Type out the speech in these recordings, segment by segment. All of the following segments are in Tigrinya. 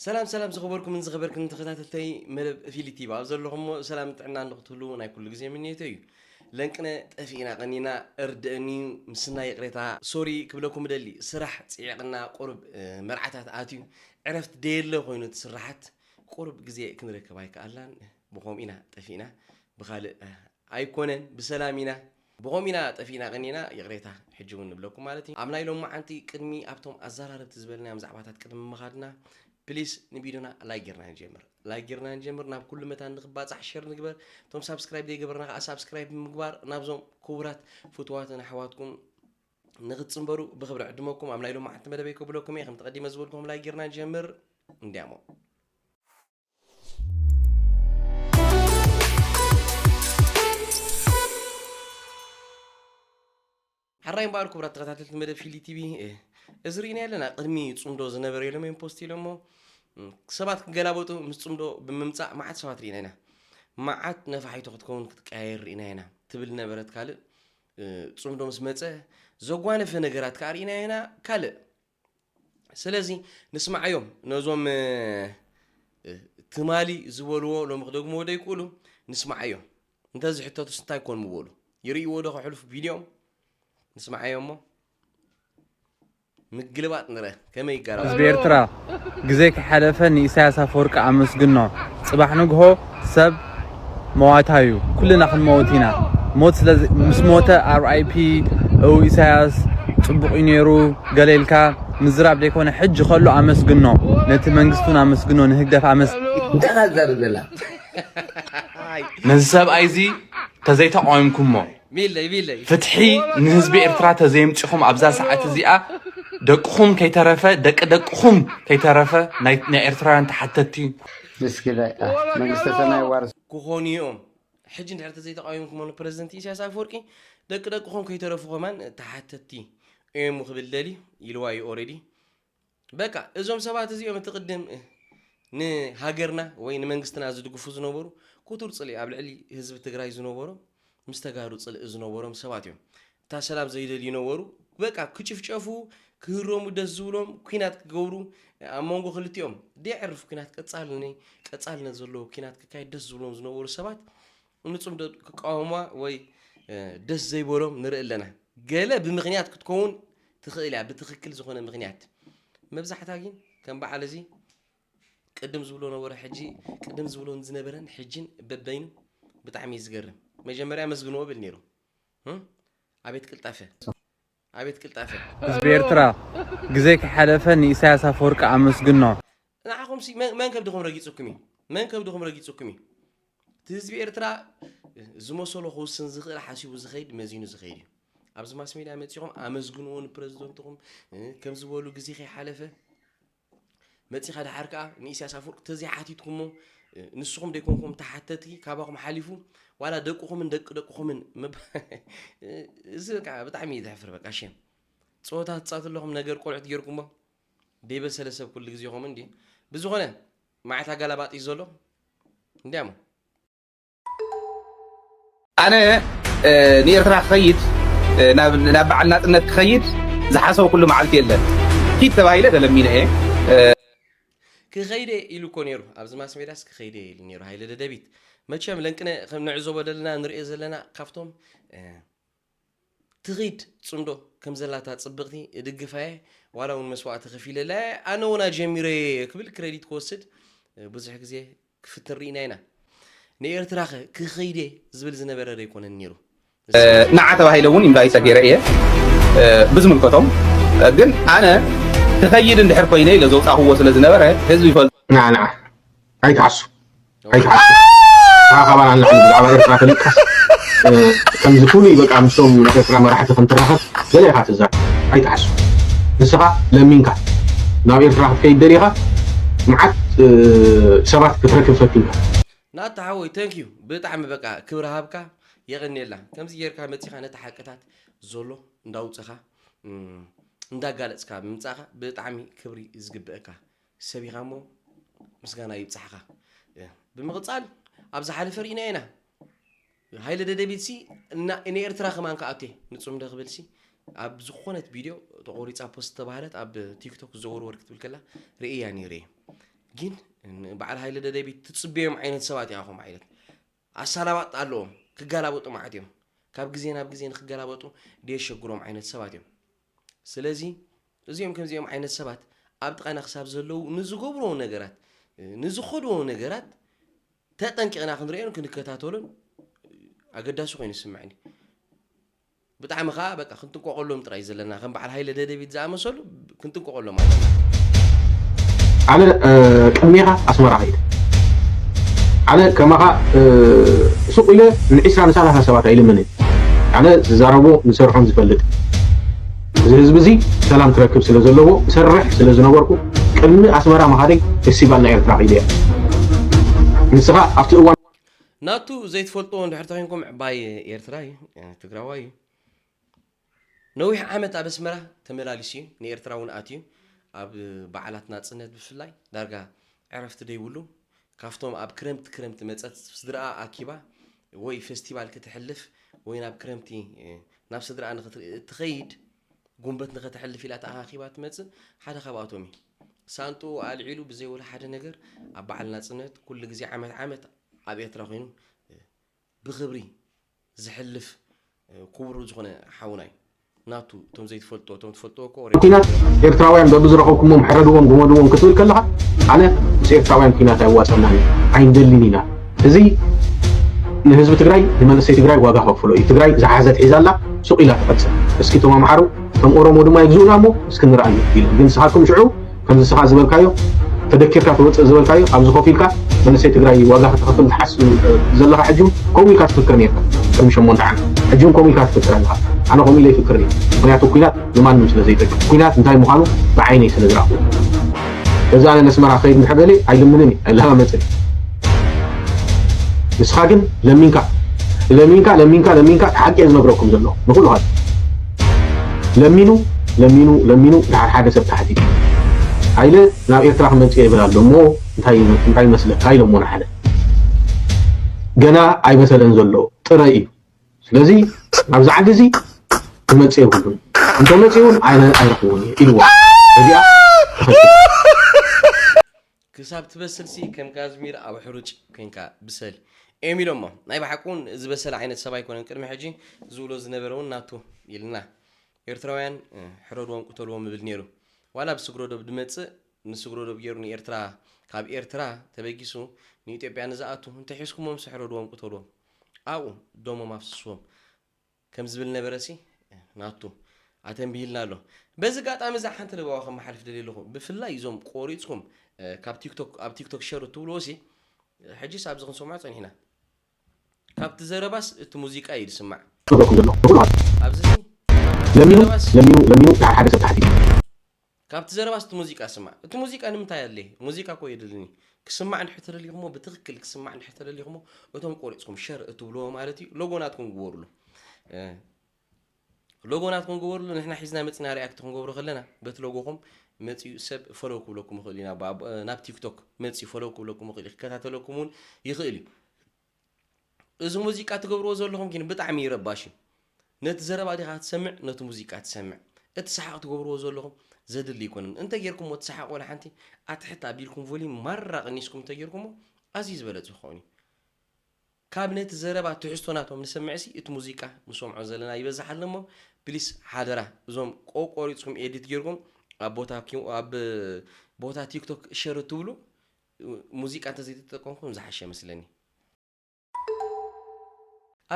ሰላም ሰላም ዝኸበርኩምን ዝኸበርክን ተኸታተልተይ መደብ ፊሊ ቲቪ ኣብ ዘለኹሞ ሰላም ጥዕና ንክትህሉ ናይ ኩሉ ግዜ ምንየተይ እዩ። ለንቅነ ጠፊእና ቀኒና እርድእኒ ምስና ይቕሬታ ሶሪ ክብለኩም እደሊ። ስራሕ ጽዒቕና ቁሩብ መርዓታት ኣትዩ ዕረፍቲ ደየለ ኮይኑ እቲ ስራሓት ቁሩብ ግዜ ክንረክብ ኣይከኣልናን። ብኸምኡ ኢና ጠፊእና ብኻልእ ኣይኮነን ብሰላም ኢና። ብኸምኡ ኢና ጠፊእና ቀኒና ይቕሬታ ሕጂ እውን ንብለኩም ማለት እዩ። ኣብ ናይ ሎማዓንቲ ቅድሚ ኣብቶም ኣዘራረብቲ ዝበልናዮም ዛዕባታት ቅድሚ ምኻድና ፕሊስ ንቪድዮና ላይክ ጌርና ንጀምር። ላይክ ጌርና ንጀምር። ናብ ኩሉ መታን ንክባፃሕ ሸር ንግበር። እቶም ሳብስክራይብ ዘይገበርና ከዓ ሳብስክራይብ ብምግባር ናብዞም ክቡራት ፍትዋትን ኣሕዋትኩም ንክትፅንበሩ ብክብሪ ዕድመኩም ኣብ ናይ ሎማዓንቲ መደበይ ከብለኩም እየ። ከም ተቐዲመ ዝበልኩም ላይክ ጌርና ንጀምር። እንዲያሞ ሓራይ እምበኣር ክቡራት ተኸታተልቲ መደብ ፊሊ ቲቪ እዚ ርኢና ኣለና። ቅድሚ ፅምዶ ዝነበረ ኢሎም እዮም ፖስት ኢሎሞ ሰባት ክገላበጡ ምስ ፅምዶ ብምምፃእ መዓት ሰባት ርኢና ኢና። መዓት ነፋሒቶ ክትከውን ክትቀያየር ርኢና ኢና ትብል ነበረት ካልእ። ፅምዶ ምስ መፀ ዘጓነፈ ነገራት ከዓ ርኢና ኢና ካልእ። ስለዚ ንስማዓዮም ነዞም ትማሊ ዝበልዎ ሎሚ ክደግምዎ ደይክእሉ ንስማዓዮም። እንተዝሕተቱስ እንታይ ኮን ምበሉ? ይርእይዎ ዶ ከሕልፉ ቪድዮም? ንስማዓዮ እሞ ምግልባጥ ንረ ከመይ ይጋራ ህዝቢ ኤርትራ ግዜ ከይሓለፈ ንኢሳያስ ኣፈወርቂ ኣመስግኖ። ጽባሕ ንግሆ ሰብ መዋታ እዩ። ኩልና ክንመውት ኢና። ሞት ስለ ምስ ሞተ ኣር ኣይ ፒ እው ኢሳያስ ጽቡቕ እዩ ነይሩ ገለ ኢልካ ምዝራብ ዘይኮነ ሕጂ ከሎ ኣመስግኖ። ነቲ መንግስቲ እውን ኣመስግኖ፣ ንህግደፍ ኣመስ እንታይ እያ ትዛረብ ዘላ? ነዚ ሰብኣይ እዚ ተዘይተቃዊምኩሞ ሚለይ ሚለይ ፍትሒ ንህዝቢ ኤርትራ ተዘየምጺኹም ኣብዛ ሰዓት እዚኣ ደቅኹም ከይተረፈ ደቂ ደቅኹም ከይተረፈ ናይ ናይ ኤርትራውያን ተሓተትቲ እዩ። ምስኪናይ ኣህ መንግስተ ሰማይ ዋርስ። ክኾኑ እዮም። ሕጂ እንድሕር ተዘይተቃዊምኩሞ ንፕረዚደንት ኢሳያስ ኣፈወርቂ ደቂ ደቅኹም ከይተረፉ ከማን ተሓተትቲ እዮም ክብል ደልዩ ኢልዋ እዩ ኦረዲ። በቃ እዞም ሰባት እዚኦም እቲ ቅድም ንሃገርና ወይ ንመንግስትና ዝድግፉ ዝነበሩ ክቱር ፅልኢ ኣብ ልዕሊ ህዝቢ ትግራይ ዝነበሮም ምስ ተጋሩ ፅልኢ ዝነበሮም ሰባት እዮም። እታ ሰላም ዘይደልዩ ነበሩ። በቃ ክጭፍጨፉ ክህረሙ ደስ ዝብሎም ኩናት ክገብሩ ኣብ መንጎ ክልቲኦም ደየዕርፍ ኩናት ቀፃልነ ቀፃልነት ዘለዎ ኩናት ክካየድ ደስ ዝብሎም ዝነበሩ ሰባት ንፅምዶ ክቃወማ ወይ ደስ ዘይበሎም ንርኢ ኣለና። ገለ ብምኽንያት ክትከውን ትኽእል እያ፣ ብትኽክል ዝኾነ ምኽንያት። መብዛሕታ ግን ከም በዓል እዚ ቅድም ዝብሎ ነበረ ሕጂ ቅድም ዝብሎ ዝነበረን ሕጂን በበይኑ ብጣዕሚ እዩ ዝገርም። መጀመርያ ኣመስግንዎ ብል ነይሩ። እም? ኣቤት ቅልጣፈ ኣቤት ቅልጣፈ። ህዝቢ ኤርትራ ግዜ ከይሓለፈ ንኢሳያስ ኣፈወርቂ ኣመስግኖ። ንዓኹም ሲ መን መን ከብድኹም ረጊጹኩም እዩ? መን ከብድኹም ረጊጹኩም እዩ? እቲ ህዝቢ ኤርትራ ዝመሰሎ ክውስን ዝኽእል ሓሲቡ ዝኸይድ መዚኑ ዝኸይድ እዩ። ኣብዚ ማስ ሜድያ መጺኹም ኣመስግንዎ ንፕረዚደንትኹም እ፣ ከም ዝበሉ ግዜ ከይሓለፈ መጺኻ ደሓር ከኣ ንኢሳያስ ኣፈወርቂ ተዘይሓቲትኩሞ እ፣ ንስኹም ደይኮንኩም ተሓተቲ ካባኹም ሓሊፉ ዋላ ደቅኹምን ደቂ ደቅኹምን ምባ- እ፣ እዚ በቃ ብጣዕሚ እዩ ዘሕፍር በቃ ሼም። ጸወታ ትጻወቱ ኣለኹም ነገር ቆልዑት ጌርኩሞ ደይበሰለ ሰብ ኩሉ ግዜ ከምኡ እንዲ ብዝኾነ ማዕት ኣጋላባጥ እዩ ዘሎ እንዲያሞ ኣነ ንኤርትራ ክኸይድ ናብ በዓል ናፅነት ክኸይድ ዝሓሰብኩሉ መዓልቲ የለን። ኪድ ተባሂለ ተለሚነ እየ። ክኸይደ ኢሉ እኮ ነይሩ ኣብዚ ማስ ሜዳስ ክኸይደ ኢሉ ነይሩ ሃይለ ደደቢት። መቸም ለንቅነ ከም ንዕዘቦ ዘለና ንሪኦ ዘለና ካብቶም ትኺድ ፅምዶ ከም ዘላታ ፅብቕቲ እድግፋየ ዋላ እውን መስዋእቲ ከፊለላ ኣነ ውና ጀሚረየ ክብል ክሬዲት ክወስድ ብዙሕ ግዜ ክፍትን ርኢና ኢና። ንኤርትራኸ ክኸይደ ዝብል ዝነበረ ዶ ኣይኮነን ነይሩ? ንዓ ተባሂለ እውን ኢንቫይት ተገይረ እየ ብዝምልከቶም ግን ኣነ ክኸይድ እንድሕር ኮይነ ኢለ ዘውፃእክዎ ስለ ዝነበረ ህዝቢ ይፈልጦ። ንዓ ንዓ ኣይትሓሱ ኣይትሓሱ። ንዓ ካባና ንላዕሊ ብዛዕባ ኤርትራ ፈሊጥካ ከምዚ ፍሉይ በቃ ምስቶም ናይ ኤርትራ መራሕቲ ከም ትራኸብ ገለ ኢኻ ትዛረብ። ኣይትሓሱ። ንስኻ ለሚንካ ናብ ኤርትራ ክትከይድ ደሊኻ መዓት ሰባት ክትረክብ ፈቲንካ። ናታ ሓወይ thank you ብጣዕሚ በቃ ክብሪ ሃብካ የቐንየልና ከምዚ ጌርካ መጺኻ ነቲ ሓቅታት ዘሎ እንዳውጽኻ እንዳጋለጽካ ብምምጻእካ ብጣዕሚ ክብሪ ዝግብአካ ሰብ ኢኻ እሞ ምስጋና ይብጻሕኻ። ብምቕጻል ኣብ ዝሓለፈ ርኢና ኢና ሃይለ ደደቢትሲ ንኤርትራ ከማን ክኣቱ ንጽምዶ ክብልሲ ኣብ ዝኾነት ቪድዮ ተቖሪጻ ፖስት ተባህለት ኣብ ቲክቶክ ዘወርወር ክትብል ከላ ርእያ ነይረ እየ። ግን በዓል ሃይለ ደደቢት ትፅበዮም ዓይነት ሰባት ኢኻ። ከም ዓይነት ኣሳላባጥ ኣለዎም፣ ክጋላበጡ ማለት እዮም። ካብ ግዜ ናብ ግዜ ንክጋላበጡ ደየሸግሮም ዓይነት ሰባት እዮም። ስለዚ እዚኦም ከምዚኦም ዓይነት ሰባት ኣብ ጥቓና ክሳብ ዘለዉ ንዝገብርዎ ነገራት፣ ንዝኸድዎ ነገራት ተጠንቂቕና ክንሪኦን ክንከታተሎን ኣገዳሲ ኮይኑ ይስምዐኒ። ብጣዕሚ ከዓ በቃ ክንጥንቀቐሎም ጥራይ ዘለና፣ ከም በዓል ሃይለ ደደቢት ዝኣመሰሉ ክንጥንቀቐሎም ኣለና። ኣነ ቅድሜኻ ኣስመራ ከይደ ኣነ ከማኻ ሱቕ ኢለ ንዒስራ ንሳላሳ ሰባት ኣይልምንን። ኣነ ዝዛረቦ ንሰርሖም ዝፈልጥ፣ እዚ ህዝቢ እዚ ሰላም ክረክብ ስለ ዘለዎ እሰርሕ ስለ ዝነበርኩ ቅድሚ ኣስመራ ምኻደይ ፌስቲቫል ናይ ኤርትራ ከይደ እየ። ንስኻ ኣብቲ እዋን ናቱ ዘይትፈልጥዎ እንድሕር ተኮይንኩም ዕባይ ኤርትራ እዩ፣ ትግራዋይ እዩ። ነዊሕ ዓመት ኣብ ኣስመራ ተመላሊሱ እዩ፣ ንኤርትራ እውን ኣትዩ። ኣብ በዓላት ናጽነት ብፍላይ ዳርጋ ዕረፍቲ ደይብሉ። ካብቶም ኣብ ክረምቲ ክረምቲ መጸት ስድራኣ ኣኪባ ወይ ፈስቲቫል ክትሕልፍ ወይ ናብ ክረምቲ ናብ ስድራኣ ንክትርኢ እትኸይድ ጉንበት ንኸተሕልፍ ኢላ ተኣኻኺባ ትመጽእ ሓደ ካብኣቶም እዩ። ሳንጥኡ ኣልዒሉ ብዘይ ወላ ሓደ ነገር ኣብ በዓል ናጽነት ኩሉ ግዜ ዓመት ዓመት ኣብ ኤርትራ ኮይኑ ብኽብሪ ዝሕልፍ ክቡር ዝኾነ ሓውና እዩ። ናቱ እቶም ዘይትፈልጦ እቶም ትፈልጦ እኮ ኦሬዲ ኩናት ኤርትራውያን በብዝረኸብኩሞም ሕረድዎም ግመድዎም ክትብል ከለኻ ኣነ ምስ ኤርትራውያን ኩናት ኣየዋፀናን እዩ ኣይንደልን ኢና። እዚ ንህዝቢ ትግራይ ንመንእሰይ ትግራይ ዋጋ ከፍሎ እዩ። ትግራይ ዝሓዘት ሒዛ ኣላ ሱቕ ኢላ ትቐፅል። እስኪ እቶም ኣምሓሩ ከም ኦሮሞ ድማ ይግዝኡና እሞ እስኪ ንርኣዮም ኢሎም ግን ንስኻትኩም ሽዑ ከምዚ ንስኻ ዝበልካዮ ተደኪርካ ትወፅእ ዝበልካዮ ኣብዚ ኮፍ ኢልካ መንእሰይ ትግራይ ዋጋ ክትኸፍል ትሓስብ ዘለኻ ሕጂ እውን ከምኡ ኢልካ ትፍክር ነርካ ቅድሚ ሸሞንተ ዓመት ሕጂ እውን ከምኡ ኢልካ ትፍክር ኣለኻ ኣነ ከምኡ ኢለ ይፍክር እየ ምክንያቱ ኩናት ንማንም ስለ ዘይጠቅም ኩናት እንታይ ምዃኑ ብዓይነይ ስለ ዝረኣኹ በዚ ኣነ ነስመራ ክኸይድ እንድሕር ደልየ ኣይልምንን እየ ኣይለማመፅን እየ ንስኻ ግን ለሚንካ ለሚንካ ለሚንካ ለሚንካ ሓቂ እየ ዝነግረኩም ዘለኹ ንኩሉ ኻል ለሚኑ ለሚኑ ለሚኑ ድሓር ሓደ ሰብ ታሕቲ ሃይለ ናብ ኤርትራ ክመፅእ ይብል ኣሎ እሞ እንታይ እንታይ ይመስለካ ኢሎሞ ንሓደ ገና ኣይበሰለን ዘሎ ጥረ እዩ ስለዚ ኣብዚ ዓዲ እዚ ክመፅእ የብሉን እንተመፅእ እውን ኣይረኽብዎን እዩ ኢልዎ እዚኣ ክሳብ ትበስል ሲ ከም ካዝሚር ኣብ ሕሩጭ ኮንካ ብሰል እዮም ኢሎሞ ናይ ብሓቂ እውን ዝበሰለ ዓይነት ሰብ ኣይኮነን ቅድሚ ሕጂ ዝብሎ ዝነበረ እውን ናቱ ኢልና ኤርትራውያን ሕረድዎም ቅተልዎም ይብል ነይሩ ዋላ ብስግረዶብ ድመፅእ ንስግረዶብ ገይሩ ንኤርትራ ካብ ኤርትራ ተበጊሱ ንኢትዮጵያ ንዝኣቱ እንተሒዝኩሞምሲ ሕረድዎም ቅተልዎም ኣብኡ ደሞም ኣፍስስዎም ከም ዝብል ነበረ ሲ ናቱ ኣተንቢህልና ኣሎ በዚ ጋጣሚ እዛ ሓንቲ ለበዋ ከመሓልፍ ደልየ ኣለኹ ብፍላይ እዞም ቆሪፅኩም ካብ ቲክቶክ ኣብ ቲክቶክ ሸር እትብልዎ ሲ ሕጂስ ኣብዚ ክንሰምዖ ፀኒሕና ካብቲ ዘረባስ እቲ ሙዚቃ እዩ ዝስማዕ ኣብዚ ለሚኑ ለሚኑ ለሚኑ ሓደ ሰብ ታሕቲ ካብቲ ዘረባስ እቲ ሙዚቃ ስማዕ እቲ ሙዚቃ ንምንታይ ኣድለየ ሙዚቃ እኮ የድልኒ ክስማዕ እንድሕር ተደሊኹሞ ብትኽክል ክስማዕ እንድሕር ተደሊኹሞ እቶም ቆሪፅኩም ሸር እትብልዎ ማለት እዩ ሎጎ ናትኩም ግበሩሉ ሎጎ ናትኩም ግበሩሉ ንሕና ሒዝና መፂና ሪኣክት ክንገብሮ ከለና በቲ ሎጎኹም መፂኡ ሰብ ፈለው ክብለኩም ይኽእል እዩ ናብ ቲክቶክ መፂኡ ፈለው ክብለኩም ይኽእል እዩ ክከታተለኩም እውን ይኽእል እዩ እዚ ሙዚቃ ትገብርዎ ዘለኹም ግን ብጣዕሚ ይረባሽ እዩ ነቲ ዘረባ ዲኻ ትሰምዕ ነቲ ሙዚቃ ትሰምዕ እቲ ሰሓቕ ትገብርዎ ዘለኹም ዘድሊ ኣይኮነን እንተ ጌርኩሞ እቲ ሰሓቕ ወላ ሓንቲ ኣትሕት ኣቢልኩም ቮሊም ማራ ቀኒስኩም እንተ ጌርኩሞ ኣዝዩ ዝበለጸ ክኸውን እዩ ካብ ነቲ ዘረባ ትሕዝቶ ናቶም ንሰምዕ ሲ እቲ ሙዚቃ ንሰምዖ ዘለና ይበዝሓልና እሞ ፕሊስ ሓደራ እዞም ቆቆሪፅኩም ኤዲት ጌርኩም ኣብ ቦታ ኣብ ቦታ ቲክቶክ ሸር እትብሉ ሙዚቃ እንተዘይተጠቀምኩም ዝሓሸ መስለኒ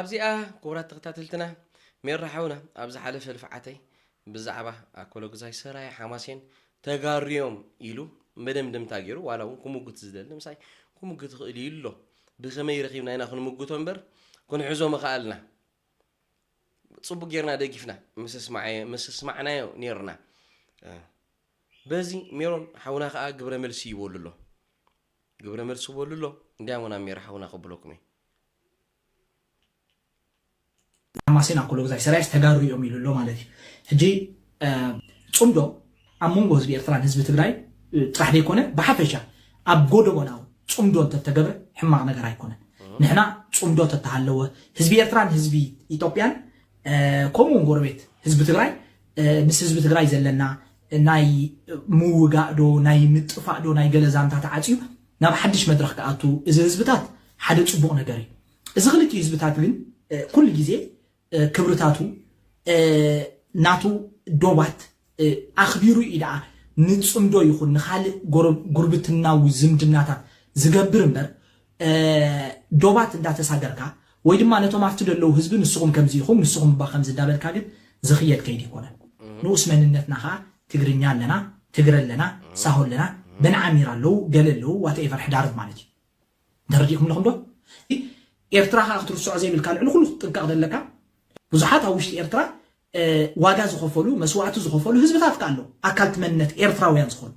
ኣብዚኣ ክቡራት ተኸታተልትና ሜራ ሓውና ኣብ ዝሓለፈ ልፍዓተይ ብዛዕባ ኣኮሎግዛይ ሰራየ ሓማሴን ተጋርዮም ኢሉ መደምደምታ ገይሩ ዋላ እውን ክምጉት ዝደሊ ምሳይ ክምጉት ይኽእል እዩ ኣሎ ብኸመይ ረኺብና ኢና ክንምጉቶ እምበር ክንሕዞ ምኽኣልና ፅቡቅ ጌርና ደጊፍና ምስ ኣስማዕናዮ ኔርና በዚ ሜሮን ሓውና ከዓ ግብረ መልሲ ይበሉ ኣሎ ግብረ መልሲ በሉ ኣሎ እንዲያሞ ናብ ሜራ ሓውና ከብለኩም እዩ ሓማሴን ኣኮሎግዛይ ሰራየስ ተጋሩ እዮም ኢሉ ኣሎ ማለት እዩ ሕጂ ፅምዶ ኣብ መንጎ ህዝቢ ኤርትራን ህዝቢ ትግራይ ጥራሕ ዘይኮነ ብሓፈሻ ኣብ ጎደቦና እውን ፅምዶ እንተተገብረ ሕማቕ ነገር ኣይኮነን ንሕና ፅምዶ ተተሃለወ ህዝቢ ኤርትራን ህዝቢ ኢትዮጵያን ከምኡ እውን ጎረቤት ህዝቢ ትግራይ ምስ ህዝቢ ትግራይ ዘለና ናይ ምውጋእ ዶ ናይ ምጥፋእ ዶ ናይ ገለ ዛንታ ተዓፅዩ ናብ ሓድሽ መድረኽ ክኣቱ እዚ ህዝብታት ሓደ ፅቡቕ ነገር እዩ። እዚ ክልቲኡ ህዝብታት ግን ኩሉ ግዜ ክብርታቱ ናቱ ዶባት ኣኽቢሩ እዩ ደኣ ንፅምዶ ይኹን ንኻልእ ጉርብትናዊ ዝምድናታት ዝገብር እምበር ዶባት እንዳተሳገርካ ወይ ድማ ነቶም ኣብቲ ዘለዉ ህዝቢ ንስኹም ከምዚ ኢኹም ንስኹም እባ ከምዚ እንዳበልካ ግን ዝኽየድ ከይዲ ይኮነን። ንኡስ መንነትና ከዓ ትግርኛ ኣለና፣ ትግረ ኣለና፣ ሳሆ ኣለና፣ በንዓሚር ኣለዉ፣ ገለ ኣለዉ፣ ዋተኤቨር ሕዳርት ማለት እዩ። ተረዲእኩም ኣለኹም ዶ? ኤርትራ ከዓ ክትርስዖ ዘይብልካ ልዕሊ ኩሉ ክትጥንቀቕ ዘለካ ብዙሓት ኣብ ውሽጢ ኤርትራ ዋጋ ዝኸፈሉ መስዋእቲ ዝኸፈሉ ህዝብታት ከ ኣለዉ ኣካልቲ መንነት ኤርትራውያን ዝኾኑ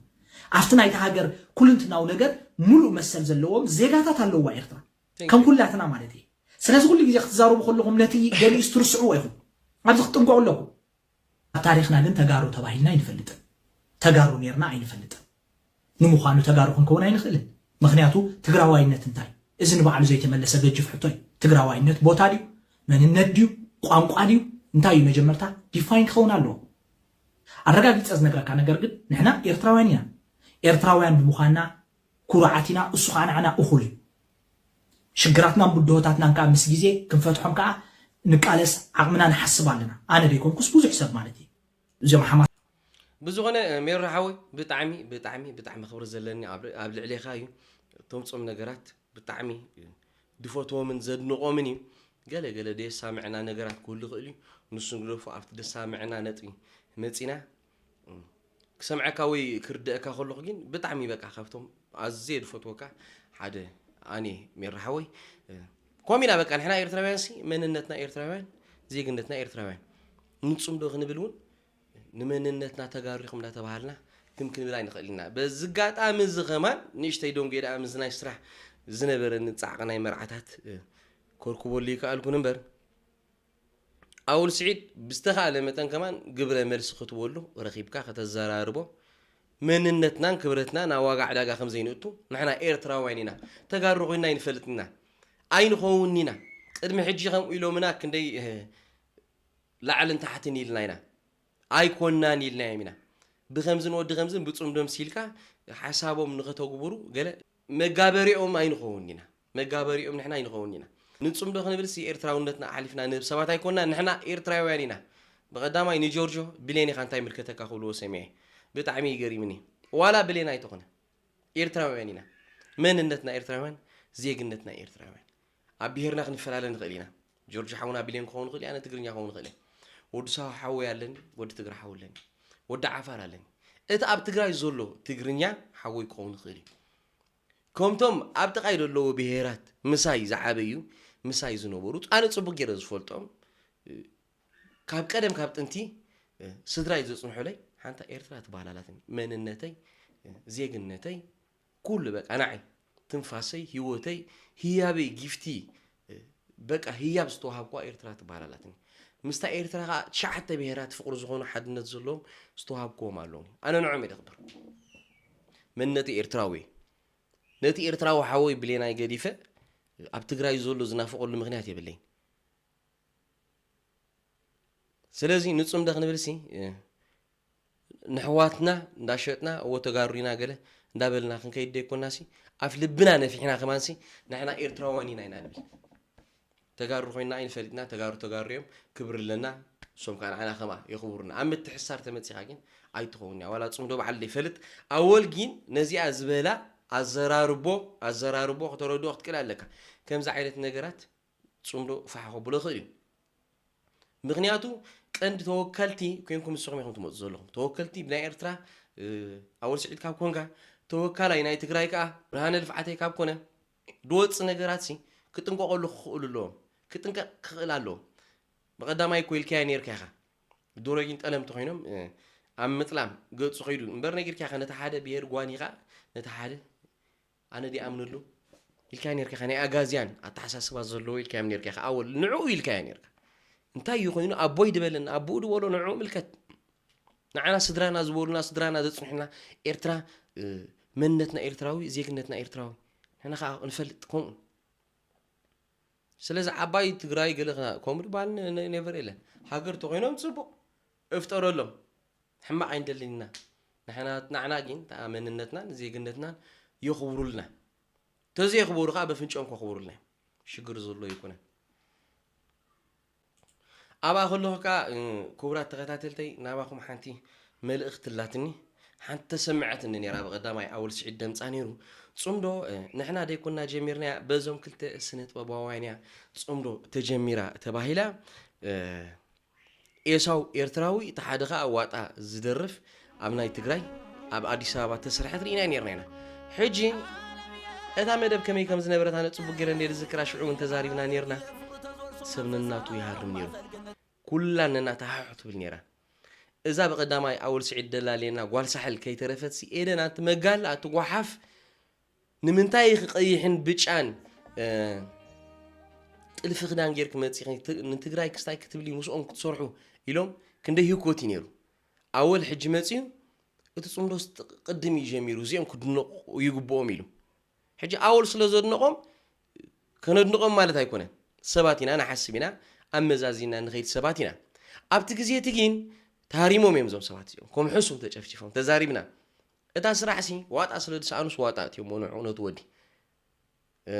ኣብቲ ናይቲ ሃገር ኩልንትናዊ ነገር ሙሉእ መሰል ዘለዎም ዜጋታት ኣለዋ ኤርትራ ከም ኩላትና ማለት እዩ። ስለዚ ኩሉ ግዜ ክትዛረቡ ከለኹም ነቲ ገሊኡስ ትርስዕዎ ኢኹም። ኣብዚ ክትጥንቀቑ ኣለኩም። ኣብ ታሪኽና ግን ተጋሩ ተባሂልና ኣይንፈልጥን። ተጋሩ ኔርና ኣይንፈልጥን። ንምዃኑ ተጋሩ ክንከውን ኣይንኽእልን። ምኽንያቱ ትግራዋይነት እንታይ? እዚ ንባዕሉ ዘይተመለሰ ገጅፍ ሕቶ እዩ። ትግራዋይነት ቦታ ድዩ? መንነት ድዩ? ቋንቋ ድዩ? እንታይ እዩ መጀመርታ ዲፋይን ክኸውን ኣለዎ። ኣረጋጊፀ ዝነግረካ ነገር ግን ንሕና ኤርትራውያን ኢና። ኤርትራውያን ብምዃንና ኩሩዓት ኢና፣ እሱ ከዓ ንዓና እኹል እዩ። ሽግራትናን ብድሆታትናን ከዓ ምስ ግዜ ክንፈትሖም ከዓ ንቃለስ ዓቕምና ንሓስብ ኣለና። ኣነ ደይኮንኩስ ብዙሕ ሰብ ማለት እዩ። እዚኦም ሓማ ብዝኾነ ሜሮ ሓወይ ብጣዕሚ ብጣዕሚ ብጣዕሚ ክብሪ ዘለኒ ኣብ ኣብ ልዕሌኻ እዩ። ተምፅኦም ነገራት ብጣዕሚ ድፈትዎምን ዘድንቖምን እዩ። ገለ ገለ ደየሳምዐና ነገራት ክህሉ ይኽእል እዩ። ንሱ ንግደፎ ኣብቲ ደሳምዐና ነጥቢ መፂና ክሰምዐካ ወይ ክርደአካ ከለኹ ግን ብጣዕሚ በቃ ካብቶም ኣዝየ ዝፈትወካ ሓደ ኣነ ሜራ ሓወይ ከምኡ ኢና በቃ ንሕና ኤርትራውያን ሲ መንነትና ኤርትራውያን ዜግነትና ኤርትራውያን ንፅምዶ ክንብል እውን ንመንነትና ተጋሩ ኢኹም እንዳተባሃልና ክም ክንብል ኣይንኽእል ኢና። በዚ ኣጋጣሚ እዚ ከማን ንእሽተይ ደንጎየ ደኣ ምስዚ ናይ ስራሕ ዝነበረኒ ፃዕቒ ናይ መርዓታት ከርክበሉ ይከኣልኩን እምበር ኣውል ስዒድ ብዝተኻእለ መጠን ከማን ግብረ መልሲ ክትበሉ ረኺብካ ከተዘራርቦ መንነትናን ክብረትናን ኣብ ዋጋ ዕዳጋ ከም ዘይንእቱ ንሕና ኤርትራውያን ኢና ተጋሩ ኮይንና ኣይንፈልጥን ኢና ኣይንኸውን ኢና ቅድሚ ሕጂ ከምኡ ኢሎምና ክንደይ ላዕልን ታሕትን ኢልና ኢና ኣይኮናን ኢልናዮም ኢና ብከምዝን ወዲ ከምዝን ብፅምዶ ምሲልካ ሓሳቦም ንኸተግብሩ ገለ መጋበሪኦም ኣይንኸውን ኢና መጋበሪኦም ንሕና ኣይንኸውን ኢና ንፅምዶ ክንብልሲ ኤርትራውነትና ኣሕሊፍና ንህብ ሰባት ኣይኮና ንሕና ኤርትራውያን ኢና ብቐዳማይ ንጆርጆ ብሌን ኢኻ እንታይ ምልከተካ ክብልዎ ሰሚዐ ብጣዕሚ ይገሪምኒ ዋላ ብሌን ኣይተኾነ ኤርትራውያን ኢና መንነትና ኤርትራውያን ዜግነትና ኤርትራውያን ኣብ ብሄርና ክንፈላለ ንኽእል ኢና ጆርጆ ሓውና ብሌን ክኸውን ይኽእል ኣነ ትግርኛ ክኸውን ይኽእል ወዲ ሳሆ ሓወይ ኣለኒ ወዲ ትግረ ሓው ኣለኒ ወዲ ዓፋር ኣለኒ እቲ ኣብ ትግራይ ዘሎ ትግርኛ ሓወይ ክኸውን ይኽእል እዩ ከምቶም ኣብ ጥቓይ ዘለዉ ብሄራት ምሳይ ዝዓበዩ ምሳይ ዝነበሩ ኣነ ፅቡቅ ገይረ ዝፈልጦም ካብ ቀደም ካብ ጥንቲ ስድራይ ዘፅንሑለይ ሓንታ ኤርትራ ትበሃል ኣላትኒ መንነተይ ዜግነተይ ኩሉ በቃ ንዓይ ትንፋሰይ ሂወተይ ህያበይ ጊፍቲ በቃ ህያብ ዝተዋሃብኩዋ ኤርትራ ትበሃል ኣላትኒ ምስታ ኤርትራ ከዓ ትሽዓተ ብሄራት ፍቅሪ ዝኾኑ ሓድነት ዘለዎም ዝተዋሃብኩዎም ኣለውኒ ኣነ ንዖም እየ ደኽብር መንነተይ ኤርትራዊ እየ ነቲ ኤርትራዊ ሓወይ ብሌናይ ገዲፈ ኣብ ትግራይ ዘሎ ዝናፍቀሉ ምክንያት የብለይን ስለዚ ንፁምዶ ክንብል ሲ ንሕዋትና እንዳሸጥና እዎ ተጋሩ ኢና ገለ እንዳበልና ክንከይድ ደይኮና ሲ ኣፍ ልብና ነፊሕና ከማን ሲ ንሕና ኤርትራውያን ኢና ኢና ንብል ተጋሩ ኮይና ኣይንፈልጥና ተጋሩ ተጋሩ እዮም ክብሪ ኣለና እሶም ከዓ ንዓና ከማ የኽብሩና ኣብ ምትሕሳር ተመፂኻ ግን ኣይትኸውን እያ ዋላ ፅምዶ በዓል ዘይፈልጥ ኣወል ግን ነዚኣ ዝበላ ኣዘራርቦ ኣዘራርቦ ከተረድኦ ክትክእል ኣለካ ከምዚ ዓይነት ነገራት ፅምዶ ፋሕ ከብሎ ይኽእል እዩ ምኽንያቱ ቀንዲ ተወከልቲ ኮንኩም ንስኹም ኢኹም ትመፁ ዘለኹም ተወከልቲ ብናይ ኤርትራ ኣወል ስዒድ ካብ ኮንካ ተወካላይ ናይ ትግራይ ከዓ ብርሃነ ልፍዓተይ ካብ ኮነ ድወፅ ነገራት ሲ ክጥንቀቀሉ ክኽእሉ ኣለዎም ክጥንቀቅ ክኽእል ኣለዎም ብቀዳማይ እኮ ኢልካዮ ነርካ ኢኻ ድሮጊን ጠለምቲ ኮይኖም ኣብ ምጥላም ገፁ ከይዱ እምበር ነጊርካ ኢኻ ነቲ ሓደ ብሄር ጓኒኻ ነቲ ሓደ ኣነ ዲኣምነሉ ኢልካዮ ነርካ ኢኻ ናይ ኣጋዝያን ኣተሓሳስባ ዘለዎ ኢልካዮም ነርካ ኢኻ ኣወል ንዕኡ ኢልካዮ ነርካ እንታይ እዩ ኮይኑ ኣቦይ ድበለኒ ኣቦኡ ድበሎ ንዕኡ ምልከት ንዓና ስድራና ዝበሉና ስድራና ዘፅንሑና ኤርትራ መንነትና ኤርትራዊ ዜግነትና ኤርትራዊ ንሕና ከዓ ንፈልጥ ከምኡ ስለዚ ዓባይ ትግራይ ገለ ከምኡ ድበሃል ኔቨር የለን ሃገር ተኮይኖም ፅቡቅ እፍጠረሎም ሕማቕ ኣይንደልን ኢና። ንሕና፣ ንዓና ግን ተኣ መንነትናን ዜግነትናን የኽብሩልና። ተዘየኽበሩ ከዓ በፍንጭኦም ከኽብሩልና እዮም። ሽግር ዘሎ ኣይኮነን። ኣብኣ ከለኹ ከዓ፣ እ፣ ክቡራት ተኸታተልተይ፣ ናባኹም ሓንቲ መልእኽቲ ኣላትኒ። ሓንቲ ተሰምዐትኒ ነይራ፣ ብቐዳማይ ኣወል ስዒድ ደምጻ ነይሩ። ጽምዶ፣ እ፣ ንሕና ደይኮና ጀሚርናያ፣ በዞም ክልተ ስነ ጥበባውያን እያ ጽምዶ ተጀሚራ ተባሂላ። እ፣ ኤሳው ኤርትራዊ፣ እቲ ሓደ ኸኣ ዋጣ ዝደርፍ፣ ኣብ ናይ ትግራይ፣ ኣብ ኣዲስ ኣበባ ተሰርሐት ርኢና ነይርና ኢና። ሕጂ እታ መደብ ከመይ ከም ዝነበረት ኣነ ጽቡቅ ገይረ እንድየ ዝዝክራ፣ ሽዑ እውን ተዛሪብና ነይርና። ሰብ ነናቱ ይሃርም ነይሩ። ኩላ ነናታ ሃሕ ትብል ነይራ። እዛ ብቐዳማይ ኣወል ስዒድ ደላሌና ጓል ሳሕል ከይተረፈትሲ፣ ኤደን ኣንቲ መጋል፣ ኣንቲ ጓሓፍ፣ ንምንታይ ኢኺ ቀይሕን ብጫን፣ እ፣ ጥልፊ ክዳን ጌርኪ መጺኺ? ት-፣ ንትግራይ ክስታይ ክትብሊ ምስኦም ክትሰርሑ ኢሎም ክንደይ ህኮት እዩ ነይሩ። ኣወል ሕጂ መጺኡ፣ እቲ ጽምዶስ ጥ-፣ ቅድም እዩ ጀሚሩ፣ እዚኦም ክድነቑ ይግብኦም ኢሉ። ሕጂ ኣወል ስለ ዘድነቖም ከነድንቖም ማለት ኣይኮነን። ሰባት ኢና፣ ንሓስብ ኢና፣ ኣመዛዚና ንኸይድ ሰባት ኢና። ኣብቲ ግዜ እቲ ግን ተሃሪሞም እዮም እዞም ሰባት እዚኦም። ከም ሕሱም ተጨፍጭፎም፣ ተዛሪብና። እታ ስራሕሲ ዋጣ ስለ ዝሰኣኑስ ዋጣ እትዮም ንዑ ነቲ ወዲ። እ፣